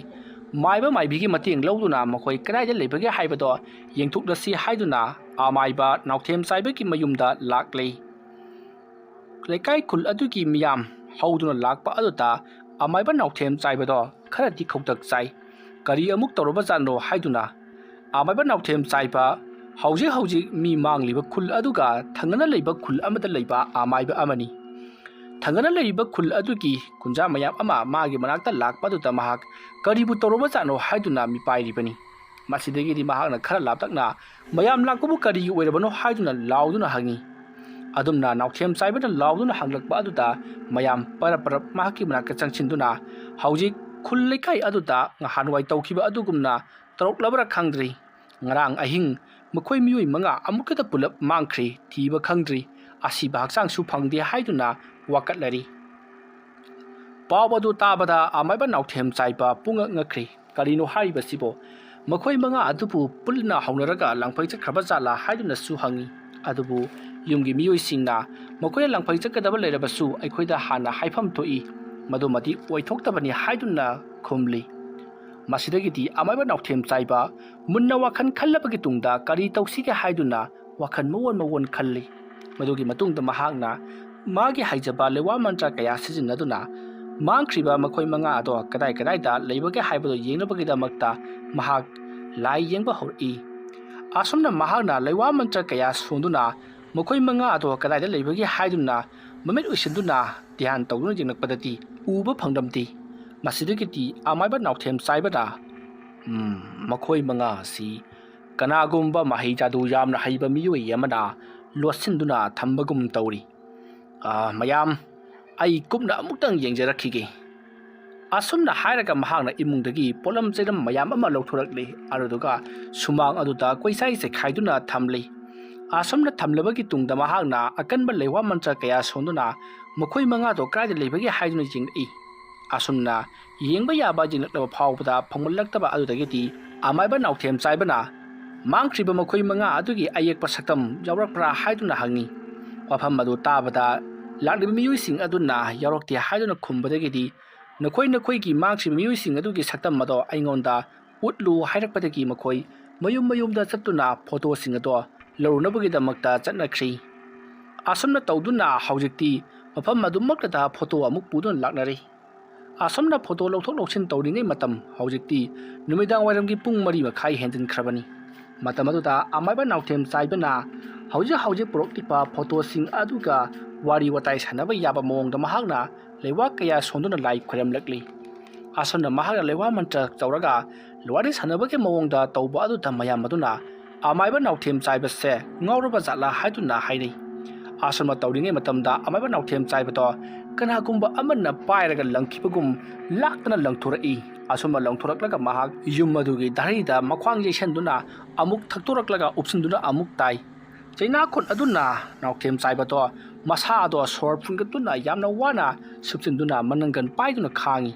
ꯃꯥꯏꯕ ꯃꯥꯏꯕꯤꯒꯤ ꯃꯇꯦꯡ ꯂꯧꯗꯨꯅ ꯃꯈꯣꯏ ꯀꯗꯥꯏꯗ ꯂꯩꯕꯒꯦ ꯍꯥꯏꯕꯗꯣ ꯌꯦꯡꯊꯣꯛꯂꯁꯤ ꯍꯥꯏꯗꯨꯅ ꯑꯃꯥꯏꯕ ꯅꯥꯎꯊꯦꯝ ꯆꯥꯏꯕꯒꯤ ꯃꯌꯨꯝꯗ ꯂꯥꯛꯂꯦ꯫ ꯂꯩꯀꯥꯏ ꯈꯨꯜ ꯑꯗꯨꯒꯤ ꯃꯤꯌꯥꯝ ꯍꯧꯗꯨꯅ ꯂꯥꯛꯄ ꯑꯗꯨꯗ ꯑꯃꯥꯏꯕ ꯅꯥꯎꯊꯦꯝ ꯆꯥꯏꯕꯗꯣ ꯈꯔꯗꯤ ꯈꯧꯇꯛ ꯆꯥꯏ꯫ ꯀꯔꯤ ꯑꯃꯨꯛ ꯇꯧꯔꯕꯖꯥꯠꯅꯣ ꯍꯥꯏꯗꯨꯅ ꯑꯃꯥꯏꯕ ꯅꯥꯎꯊꯦꯝ ꯆꯥꯏꯕ ꯍꯧꯖꯤꯛ ꯍꯧꯖꯤꯛ ꯃꯤ ꯃꯥꯡꯂꯤꯕ ꯈꯨꯜ ꯑꯗꯨꯒ ꯊꯪꯅꯅ ꯂꯩꯕ ꯈꯨꯜ ꯑꯃꯗ ꯂꯩꯕ ꯑꯃꯥꯏꯕ ꯑꯃꯅꯤ꯫ ꯊꯪꯅꯅ ꯂꯩꯔꯤꯕ ꯈꯨꯜ ꯑꯗꯨꯒꯤ ꯀꯨꯟꯖꯥ ꯃꯌꯥꯝ ꯑꯃ ꯃꯥꯒꯤ ꯃꯅꯥꯛꯇ ꯂꯥꯛꯄ ꯑꯗꯨꯗ ꯃꯍꯥꯛ ꯀꯔꯤꯕꯨ ꯇꯧꯔꯕꯖꯥꯠꯅꯣ ꯍꯥꯏꯗꯨꯅ ꯃꯤꯄꯥꯏꯔꯤꯕꯅꯤ꯫ ꯃꯁꯤꯗꯒꯤꯗꯤ ꯃꯍꯥꯛꯅ ꯈꯔ ꯂꯥꯞꯇꯛꯅ "ꯃꯌꯥꯝ ꯂꯥꯛꯄꯕꯨ ꯀꯔꯤꯒꯤ ꯑꯣꯏꯔꯕꯅꯣ?" ꯍꯥꯏꯗꯨꯅ ꯂꯥꯎꯗꯨꯅ ꯍꯪꯉꯤ꯫ ꯑꯗꯨꯝꯅ ꯅꯥꯎꯊꯦꯝ ꯆꯥꯏꯕꯅ ꯂꯥꯎꯗꯨꯅ ꯍꯪꯂꯛꯄ ꯑꯗꯨꯗ ꯃꯌꯥꯝ ꯄꯔꯞ ꯄꯔꯞ ꯃꯍꯥꯛꯀꯤ ꯃꯅꯥꯛꯇ ꯆꯪꯁꯤꯟꯗꯨꯅ, "ꯍꯧꯖꯤꯛ ꯈꯨꯜ ꯂꯩꯀꯥꯏ ꯑꯗꯨꯗ ꯅꯍꯥꯟꯋꯥꯏ ꯇꯧꯈꯤꯕ ꯑꯗꯨꯒꯨꯝꯅ ꯇꯧꯔꯛꯂꯕ꯭ꯔꯥ ꯈꯪꯗ꯭ꯔꯤ꯫ ꯉꯔꯥꯡ ꯑꯍꯤꯡ ꯃꯈꯣꯏ ꯃꯤꯑꯣꯏ ꯃꯉꯥ ꯑꯃꯨꯛꯀꯗ ꯄꯨꯂꯞ ꯃꯥꯡꯈ꯭ꯔꯦ, ꯊꯤꯕ ꯈꯪꯗ꯭ꯔꯤ, ꯑꯁꯤꯕ ꯍꯛꯆꯥꯡꯁꯨ ꯐꯪꯗꯦ" ꯍꯥꯏꯗꯨꯅ ꯋꯥꯀꯠꯂꯔꯤ꯫ ꯄꯥꯎ ꯑꯗꯨ ꯇꯥꯕꯗ ꯑꯃꯥꯏꯕ ꯅꯥꯎꯊꯦꯝ ꯆꯥꯏꯕ ꯄꯨꯡꯉꯛ ꯉꯛꯈ꯭ꯔꯤ꯫ "ꯀꯔꯤꯅꯣ ꯍꯥꯏꯔꯤꯕꯁꯤꯕꯣ? ꯃꯈꯣꯏ ꯃꯉꯥ ꯑꯗꯨꯕꯨ ꯄꯨꯟꯅ ꯍꯧꯅꯔꯒ ꯂꯥꯡꯐꯩ ꯆꯠꯈ꯭ꯔꯕ ꯖꯥꯠꯂꯥ?" ꯍꯥꯏꯗꯨꯅꯁꯨ ꯍꯪꯉꯤ꯫ ꯑꯗꯨꯕꯨ ꯌꯨꯝꯒꯤ ꯃꯤꯑꯣꯏꯁꯤꯡꯅ "ꯃꯈꯣꯏꯅ ꯂꯥꯡꯐꯩ ꯆꯠꯀꯗꯕ ꯂꯩꯔꯕꯁꯨ ꯑꯩꯈꯣꯏꯗ ꯍꯥꯟꯅ ꯍꯥꯏꯐꯝ ꯊꯣꯛꯏ, ꯃꯗꯨꯃꯗꯤ ꯑꯣꯏꯊꯣꯛꯇꯕꯅꯤ" ꯍꯥꯏꯗꯨꯅ ꯈꯨꯝꯂꯤ꯫ ꯃꯁꯤꯗꯒꯤꯗꯤ ꯑꯃꯥꯏꯕ ꯅꯥꯎꯊꯦꯝ ꯆꯥꯏꯕ ꯃꯨꯟꯅ ꯋꯥꯈꯜ ꯈꯜꯂꯕꯒꯤ ꯇꯨꯡꯗ ꯀꯔꯤ ꯇꯧꯁꯤꯒꯦ ꯍꯥꯏꯗꯨꯅ ꯋꯥꯈꯜ ꯃꯑꯣꯟ ꯃꯑꯣꯟ ꯈꯜꯂꯤ꯫ ꯃꯗꯨꯒꯤ ꯃꯇꯨꯡꯗ ꯃꯍꯥꯛꯅ ꯃꯥꯒꯤ ꯍꯩꯖꯕ ꯂꯩꯋꯥ ꯃꯟꯇ꯭ꯔ ꯀꯌꯥ ꯁꯤꯖꯤꯟꯅꯗꯨꯅ ꯃꯥꯡꯈ꯭ꯔꯤꯕ ꯃꯈꯣꯏ ꯃꯉꯥ ꯑꯗꯣ ꯀꯗꯥꯏ ꯀꯗꯥꯏꯗ ꯂꯩꯕꯒꯦ ꯍꯥꯏꯕꯗꯨ ꯌꯦꯡꯅꯕꯒꯤꯗꯃꯛꯇ ꯃꯍꯥꯛ ꯂꯥꯏ ꯌꯦꯡꯕ ꯍꯧꯔꯛꯏ꯫ ꯑꯁꯨꯝꯅ ꯃꯍꯥꯛꯅ ꯂꯩꯋꯥ ꯃꯟꯇ꯭ꯔ ꯀꯌꯥ ꯁꯣꯟꯗꯨꯅ ꯃꯈꯣꯏ ꯃꯉꯥ ꯑꯗꯣ ꯀꯗꯥꯏꯗ ꯂꯩꯕꯒꯦ ꯍꯥꯏꯗꯨꯅ ꯃꯃꯤꯠ ꯎꯏꯁꯤꯟꯗꯨꯅ ꯙ꯭ꯌꯥꯟ ꯇꯧꯗꯨꯅ ꯌꯦꯡꯂꯛꯄꯗꯗꯤ ꯎꯕ ꯐꯪꯂꯝꯗꯦ꯫ ꯃꯁꯤꯗꯒꯤꯗꯤ ꯑꯃꯥꯏꯕ ꯅꯥꯎꯊꯦꯝ ꯆꯥꯏꯕꯅ, "ꯎꯝ, ꯃꯈꯣꯏ ꯃꯉꯥ ꯑꯁꯤ ꯀꯅꯥꯒꯨꯝꯕ ꯃꯍꯩ ꯖꯥꯗꯨ ꯌꯥꯝꯅ ꯍꯩꯕ ꯃꯤꯑꯣꯏ ꯑꯃꯅ ꯂꯣꯠꯁꯤꯟꯗꯨꯅ ꯊꯝꯕꯒꯨꯝ ꯇꯧꯔꯤ꯫ ꯑꯥ, ꯃꯌꯥꯝ, ꯑꯩ ꯀꯨꯞꯅ ꯑꯃꯨꯛꯇꯪ ꯌꯦꯡꯖꯔꯛꯈꯤꯒꯦ"꯫ ꯑꯁꯨꯝꯅ ꯍꯥꯏꯔꯒ ꯃꯍꯥꯛꯅ ꯏꯃꯨꯡꯗꯒꯤ ꯄꯣꯠꯂꯝ ꯆꯩꯂꯝ ꯃꯌꯥꯝ ꯑꯃ ꯂꯧꯊꯣꯔꯛꯂꯤ꯫ ꯑꯗꯨꯗꯨꯒ ꯁꯨꯃꯥꯡ ꯑꯗꯨꯗ ꯀꯣꯏꯆꯥꯏ ꯆꯥꯏꯈꯥꯏꯗꯨꯅ ꯊꯝꯂꯤ꯫ ꯑꯁꯨꯝꯅ ꯊꯝꯂꯕꯒꯤ ꯇꯨꯡꯗ ꯃꯍꯥꯛꯅ ꯑꯀꯟꯕ ꯂꯩꯋꯥ ꯃꯟꯇ꯭ꯔ ꯀꯌꯥ ꯁꯣꯟꯗꯨꯅ ꯃꯈꯣꯏ ꯃꯉꯥꯗꯣ ꯀꯗꯥꯏꯗ ꯂꯩꯕꯒꯦ ꯍꯥꯏꯗꯨꯅ ꯌꯦꯡꯂꯛꯏ꯫ ꯑꯁꯨꯝꯅ ꯌꯦꯡꯕ ꯌꯥꯕ ꯌꯦꯡꯂꯛꯂꯕ ꯐꯥꯎꯕꯗ ꯐꯪꯃꯜꯂꯛꯇꯕ ꯑꯗꯨꯗꯒꯤꯗꯤ ꯑꯃꯥꯏꯕ ꯅꯥꯎꯊꯦꯝ ꯆꯥꯏꯕꯅ ꯃꯥꯡꯈ꯭ꯔꯤꯕ ꯃꯈꯣꯏ ꯃꯉꯥ ꯑꯗꯨꯒꯤ ꯑꯌꯦꯛꯄ ꯁꯛꯇꯝ ꯌꯥꯎꯔꯛꯄ꯭ꯔꯥ ꯍꯥꯏꯗꯨꯅ ꯍꯪꯉꯤ꯫ ꯋꯥꯐꯝ ꯑꯗꯨ ꯇꯥꯕꯗ ꯂꯥꯛꯂꯤꯕ ꯃꯤꯑꯣꯏꯁꯤꯡ ꯑꯗꯨꯅ ꯌꯥꯎꯔꯛꯇꯦ ꯍꯥꯏꯗꯨꯅ ꯈꯨꯝꯕꯗꯒꯤꯗꯤ "ꯅꯈꯣꯏ ꯅꯈꯣꯏꯒꯤ ꯃꯥꯡꯈ꯭ꯔꯤꯕ ꯃꯤꯑꯣꯏꯁꯤꯡ ꯑꯗꯨꯒꯤ ꯁꯛꯇꯝ ꯑꯗꯣ ꯑꯩꯉꯣꯟꯗ ꯎꯠꯂꯨ" ꯍꯥꯏꯔꯛꯄꯗꯒꯤ ꯃꯈꯣꯏ ꯃꯌꯨꯝ ꯃꯌꯨꯝꯗ ꯆꯠꯇꯨꯅ ꯐꯣꯇꯣꯁꯤꯡ ꯑꯗꯣ ꯂꯧꯔꯨꯅꯕꯒꯤꯗꯃꯛꯇ ꯆꯠꯅꯈ꯭ꯔꯤ꯫ ꯑꯁꯨꯝꯅ ꯇꯧꯗꯨꯅ ꯍꯧꯖꯤꯛꯇꯤ ꯃꯐꯝ ꯑꯗꯨꯃꯛꯇꯗ ꯐꯣꯇꯣ ꯑꯃꯨꯛ ꯄꯨꯗꯨꯅ ꯂꯥꯛꯅꯔꯤ꯫ ꯑꯁꯨꯝꯅ ꯐꯣꯇꯣ ꯂꯧꯊꯣꯛ ꯂꯧꯁꯤꯟ ꯇꯧꯔꯤꯉꯩ ꯃꯇꯝ ꯍꯧꯖꯤꯛꯇꯤ ꯅꯨꯃꯤꯗꯥꯡ ꯋꯥꯏꯔꯝꯒꯤ ꯄꯨꯡ ꯃꯔꯤ ꯃꯈꯥꯏ ꯍꯦꯟꯖꯤꯟꯈ꯭ꯔꯕꯅꯤ꯫ ꯃꯇꯝ ꯑꯗꯨꯗ ꯑꯃꯥꯏꯕ ꯅꯥꯎꯊꯦꯝ ꯆꯥꯏꯕꯅ ꯍꯧꯖꯤꯛ ꯍꯧꯖꯤꯛ ꯄꯨꯔꯛꯂꯤꯕ ꯐꯣꯇꯣꯁꯤꯡ ꯑꯗꯨꯒ ꯋꯥꯔꯤ ꯋꯥꯇꯥꯏ ꯁꯥꯟꯅꯕ ꯌꯥꯕ ꯃꯑꯣꯡꯗ ꯃꯍꯥꯛꯅ ꯂꯩꯋꯥ ꯀꯌꯥ ꯁꯣꯟꯗꯨꯅ ꯂꯥꯏ ꯈꯣꯏꯔꯝꯂꯛꯂꯤ꯫ ꯑꯁꯨꯝꯅ ꯃꯍꯥꯛꯅ ꯂꯩꯋꯥ ꯃꯟꯇ꯭ꯔ ꯇꯧꯔꯒ ꯋꯥꯔꯤ ꯁꯥꯟꯅꯕꯒꯤ ꯃꯑꯣꯡꯗ ꯇꯧꯕ ꯑꯗꯨꯗ ꯃꯌꯥꯝ ꯑꯗꯨꯅ ꯑꯃꯥꯏꯕ ꯅꯥꯎꯊꯦꯝ ꯆꯥꯏꯕꯁꯦ ꯉꯥꯎꯔꯕ ꯖꯥꯠꯂꯥ ꯍꯥꯏꯗꯨꯅ ꯍꯥꯏꯅꯩ꯫ ꯑꯁꯨꯝꯅ ꯇꯧꯔꯤꯉꯩ ꯃꯇꯝꯗ ꯑꯃꯥꯏꯕ ꯅꯥꯎꯊꯦꯝ ꯆꯥꯏꯕꯗꯣ ꯀꯅꯥꯒꯨꯝꯕ ꯑꯃꯅ ꯄꯥꯏꯔꯒ ꯂꯪꯈꯤꯕꯒꯨꯝ ꯂꯥꯛꯇꯅ ꯂꯪꯊꯣꯔꯛꯏ꯫ ꯑꯁꯨꯝꯅ ꯂꯪꯊꯣꯔꯛꯂꯒ ꯃꯍꯥꯛ ꯌꯨꯝ ꯑꯗꯨꯒꯤ ꯗꯥꯔꯤꯗ ꯃꯈ꯭ꯋꯥꯡ ꯌꯩꯁꯟꯗꯨꯅ ꯑꯃꯨꯛ ꯊꯛꯇꯣꯔꯛꯂꯒ ꯎꯞꯁꯤꯟꯗꯨꯅ ꯑꯃꯨꯛ ꯇꯥꯏ꯫ ꯆꯩꯅꯥꯈꯨꯠ ꯑꯗꯨꯅ ꯅꯥꯎꯊꯦꯝ ꯆꯥꯏꯕꯗꯣ ꯃꯁꯥꯗꯣ ꯁꯣꯔ ꯐꯨꯟꯒꯠꯇꯨꯅ ꯌꯥꯝꯅ ꯋꯥꯅ ꯁꯨꯞꯆꯤꯟꯗꯨꯅ ꯃꯅꯪꯒꯟ ꯄꯥꯏꯗꯨꯅ ꯈꯥꯡꯉꯤ꯫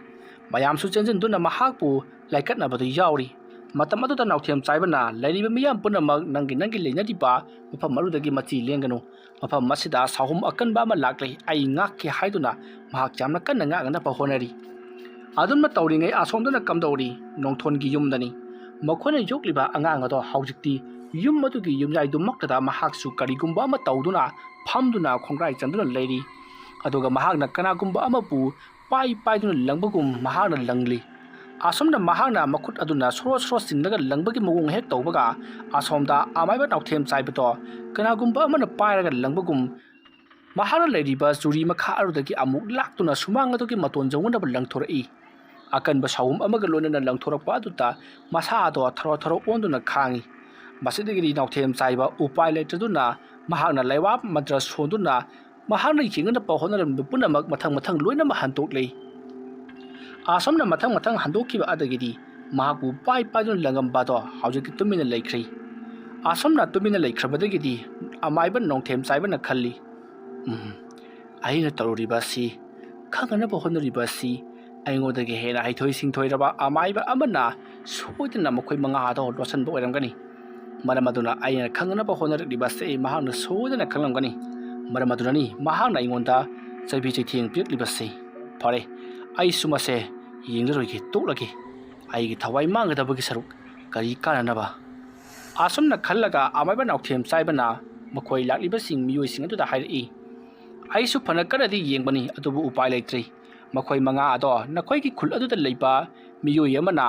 ꯃꯌꯥꯝꯁꯨ ꯆꯦꯟꯁꯤꯟꯗꯨꯅ ꯃꯍꯥꯛꯄꯨ ꯂꯥꯏꯀꯠꯅꯕꯗꯨ ꯌꯥꯎꯔꯤ꯫ ꯃꯇꯝ ꯑꯗꯨꯗ ꯅꯥꯎꯊꯦꯝ ꯆꯥꯏꯕꯅ ꯂꯩꯔꯤꯕ ꯃꯤꯌꯥꯝ ꯄꯨꯝꯅꯃꯛ ꯅꯪꯒꯤ ꯅꯪꯒꯤ ꯂꯩꯅꯔꯤꯕ ꯃꯐꯝ ꯑꯗꯨꯗꯒꯤ ꯃꯆꯤ ꯂꯦꯡꯒꯅꯨ꯫ ꯃꯐꯝ ꯑꯁꯤꯗ ꯁꯥꯍꯨꯝ ꯑꯀꯟꯕ ꯑꯃ ꯂꯥꯛꯂꯦ, ꯑꯩ ꯉꯥꯛꯀꯦ ꯍꯥꯏꯗꯨꯅ ꯃꯍꯥꯛ ꯌꯥꯝꯅ ꯀꯟꯅ ꯉꯥꯡꯅꯅꯕ ꯍꯣꯠꯅꯔꯤ꯫ ꯑꯗꯨꯝꯅ ꯇꯧꯔꯤꯉꯩ ꯑꯁꯣꯝꯗꯅ ꯀꯝꯗꯧꯔꯤ? ꯅꯣꯡꯊꯣꯟꯒꯤ ꯌꯨꯝꯗꯅꯤ꯫ ꯃꯈꯣꯏꯅ ꯌꯣꯛꯂꯤꯕ ꯑꯉꯥꯡ ꯑꯗꯣ ꯍꯧꯖꯤꯛꯇꯤ ꯌꯨꯝ ꯑꯗꯨꯒꯤ ꯌꯨꯝꯌꯥꯏꯗꯨꯃꯛꯇꯗ ꯃꯍꯥꯛꯁꯨ ꯀꯔꯤꯒꯨꯝꯕ ꯑꯃ ꯇꯧꯗꯨꯅ ꯐꯝꯗꯨꯅ ꯈꯣꯡꯒ꯭ꯔꯥꯏ ꯆꯟꯗꯨꯅ ꯂꯩꯔꯤ꯫ ꯑꯗꯨꯒ ꯃꯍꯥꯛꯅ ꯀꯅꯥꯒꯨꯝꯕ ꯑꯃꯕꯨ ꯄꯥꯏ ꯄꯥꯏꯗꯨꯅ ꯂꯪꯕꯒꯨꯝ ꯃꯍꯥꯛꯅ ꯂꯪꯂꯤ꯫ ꯑꯁꯨꯝꯅ ꯃꯍꯥꯛꯅ ꯃꯈꯨꯠ ꯑꯗꯨꯅ ꯁꯣꯔꯣ ꯁꯣꯔꯣ ꯆꯤꯡꯂꯒ ꯂꯪꯕꯒꯤ ꯃꯑꯣꯡ ꯍꯦꯛ ꯇꯧꯕꯒ ꯑꯁꯣꯝꯗ ꯑꯃꯥꯏꯕ ꯅꯥꯎꯊꯦꯝ ꯆꯥꯏꯕꯗꯣ ꯀꯅꯥꯒꯨꯝꯕ ꯑꯃꯅ ꯄꯥꯏꯔꯒ ꯂꯪꯕꯒꯨꯝ ꯃꯍꯥꯛꯅ ꯂꯩꯔꯤꯕ ꯆꯨꯔꯤ ꯃꯈꯥ ꯑꯗꯨꯗꯒꯤ ꯑꯃꯨꯛ ꯂꯥꯛꯇꯨꯅ ꯁꯨꯃꯥꯡ ꯑꯗꯨꯒꯤ ꯃꯇꯣꯟ ꯌꯧꯅꯅꯕ ꯂꯪꯊꯣꯔꯛꯏ꯫ ꯑꯀꯟꯕ ꯁꯥꯎꯍꯨꯝ ꯑꯃꯒ ꯂꯣꯏꯅꯅ ꯂꯪꯊꯣꯔꯛꯄ ꯑꯗꯨꯗ ꯃꯁꯥ ꯑꯗꯣ ꯊꯔꯣ ꯊꯔꯣ ꯑꯣꯟꯗꯨꯅ ꯈꯥꯡꯉꯤ꯫ ꯃꯁꯤꯗꯒꯤꯗꯤ ꯅꯥꯎꯊꯦꯝ ꯆꯥꯏꯕ ꯎꯄꯥꯏ ꯂꯩꯇꯗꯨꯅ ꯃꯍꯥꯛꯅ ꯂꯩꯋꯥ ꯃꯟꯇ꯭ꯔ ꯁꯣꯟꯗꯨꯅ ꯃꯍꯥꯛꯅ ꯌꯦꯡꯅꯅꯕ ꯍꯣꯠꯅꯔꯝꯃꯤꯕ ꯄꯨꯝꯅꯃꯛ ꯃꯊꯪ ꯃꯊꯪ ꯂꯣꯏꯅꯃꯛ ꯍꯟꯗꯣꯛꯂꯦ꯫ ꯑꯁꯨꯝꯅ ꯃꯊꯪ ꯃꯊꯪ ꯍꯟꯗꯣꯛꯈꯤꯕ ꯑꯗꯒꯤꯗꯤ ꯃꯍꯥꯛꯄꯨ ꯄꯥꯏ ꯄꯥꯏꯗꯨꯅ ꯂꯪꯉꯝꯕ ꯑꯗꯣ ꯍꯧꯖꯤꯛꯇꯤ ꯇꯨꯃꯤꯟꯅ ꯂꯩꯈ꯭ꯔꯦ꯫ ꯑꯁꯨꯝꯅ ꯇꯨꯃꯤꯟꯅ ꯂꯩꯈ꯭ꯔꯕꯗꯒꯤꯗꯤ ꯑꯃꯥꯏꯕ ꯅꯣꯡꯊꯦꯝ ꯆꯥꯏꯕꯅ ꯈꯜꯂꯤ, "ꯎꯝ, ꯑꯩꯅ ꯇꯧꯔꯨꯔꯤꯕ ꯑꯁꯤ, ꯈꯪꯅꯅꯕ ꯍꯣꯠꯅꯔꯤꯕ ꯑꯁꯤ ꯑꯩꯉꯣꯟꯗꯒꯤ ꯍꯦꯟꯅ ꯍꯩꯊꯣꯏ ꯁꯤꯡꯊꯣꯏꯔꯕ ꯑꯃꯥꯏꯕ ꯑꯃꯅ ꯁꯣꯏꯗꯅ ꯃꯈꯣꯏ ꯃꯉꯥ ꯑꯗꯣ ꯂꯣꯠꯁꯤꯟꯕ ꯑꯣꯏꯔꯝꯒꯅꯤ꯫ ꯃꯔꯝ ꯑꯗꯨꯅ ꯑꯩꯅ ꯈꯪꯅꯅꯕ ꯍꯣꯠꯅꯔꯛꯂꯤꯕ ꯑꯁꯤ ꯃꯍꯥꯛꯅ ꯁꯣꯏꯗꯅ ꯈꯪꯂꯝꯒꯅꯤ꯫ ꯃꯔꯝ ꯑꯗꯨꯅꯅꯤ ꯃꯍꯥꯛꯅ ꯑꯩꯉꯣꯟꯗ ꯆꯩꯕꯤ ꯆꯩꯊꯦꯡ ꯄꯤꯔꯛꯂꯤꯕꯁꯤ꯫ ꯐꯔꯦ, ꯑꯩꯁꯨ ꯃꯁꯦ ꯌꯦꯡꯂꯔꯣꯏꯒꯦ, ꯇꯣꯛꯂꯒꯦ꯫ ꯑꯩꯒꯤ ꯊꯋꯥꯏ ꯃꯥꯡꯒꯗꯕꯒꯤ ꯁꯔꯨꯛ ꯀꯔꯤ ꯀꯥꯟꯅꯅꯕ?" ꯑꯁꯨꯝꯅ ꯈꯜꯂꯒ ꯑꯃꯥꯏꯕ ꯅꯥꯎꯊꯦꯝ ꯆꯥꯏꯕꯅ ꯃꯈꯣꯏ ꯂꯥꯛꯂꯤꯕꯁꯤꯡ ꯃꯤꯑꯣꯏꯁꯤꯡ ꯑꯗꯨꯗ ꯍꯥꯏꯔꯛꯏ, "ꯑꯩꯁꯨ ꯐꯅ ꯀꯟꯅꯗꯤ ꯌꯦꯡꯕꯅꯤ, ꯑꯗꯨꯕꯨ ꯎꯄꯥꯏ ꯂꯩꯇ꯭ꯔꯦ꯫ ꯃꯈꯣꯏ ꯃꯉꯥ ꯑꯗꯣ ꯅꯈꯣꯏꯒꯤ ꯈꯨꯜ ꯑꯗꯨꯗ ꯂꯩꯕ ꯃꯤꯑꯣꯏ ꯑꯃꯅ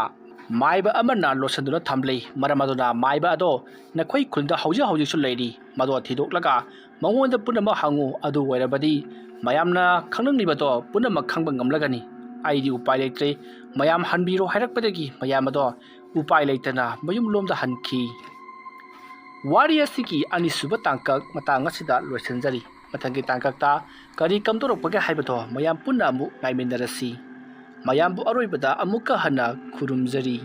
ꯃꯥꯏꯕ ꯑꯃꯅ ꯂꯣꯠꯁꯤꯟꯗꯨꯅ ꯊꯝꯂꯤ꯫ ꯃꯔꯝ ꯑꯗꯨꯅ ꯃꯥꯏꯕ ꯑꯗꯣ ꯅꯈꯣꯏ ꯈꯨꯜꯗ ꯍꯧꯖꯤꯛ ꯍꯧꯖꯤꯛꯁꯨ ꯂꯩꯔꯤ꯫ ꯃꯗꯣ ꯊꯤꯗꯣꯛꯂꯒ ꯃꯉꯣꯟꯗ ꯄꯨꯝꯅꯃꯛ ꯍꯪꯉꯨ꯫ ꯑꯗꯨ ꯑꯣꯏꯔꯕꯗꯤ ꯃꯌꯥꯝꯅ ꯈꯪꯅꯤꯡꯂꯤꯕꯗꯣ ꯄꯨꯝꯅꯃꯛ ꯈꯪꯕ ꯉꯝꯂꯒꯅꯤ꯫ ꯑꯩꯗꯤ ꯎꯄꯥꯏ ꯂꯩꯇ꯭ꯔꯦ꯫ ꯃꯌꯥꯝ ꯍꯟꯕꯤꯔꯣ ꯍꯥꯏꯔꯛꯄꯗꯒꯤ ꯃꯌꯥꯝ ꯑꯗꯣ ꯎꯄꯥꯏ ꯂꯩꯇꯅ ꯃꯌꯨꯝꯂꯣꯝꯗ ꯍꯟꯈꯤ꯫ ꯋꯥꯔꯤ ꯑꯁꯤꯒꯤ ꯑꯅꯤꯁꯨꯕ ꯇꯥꯡꯀꯛ ꯃꯇꯥꯡ ꯑꯁꯤꯗ ꯂꯣꯏꯁꯤꯟꯖꯔꯤ꯫ ꯃꯊꯪꯒꯤ ꯇꯥꯡꯀꯛꯇ ꯀꯔꯤ ꯀꯝꯗꯧꯔꯛꯄꯒꯦ ꯍꯥꯏꯕꯗꯣ ꯃꯌꯥꯝ ꯄꯨꯟꯅ ꯑꯃꯨꯛ ꯉꯥꯏꯃꯤꯟꯅꯔꯁꯤ꯫ ꯃꯌꯥꯝꯕꯨ ꯑꯔꯣꯏꯕꯗ ꯑꯃꯨꯛꯀ ꯍꯟꯅ ꯈꯨꯔꯨꯝꯖꯔꯤ꯫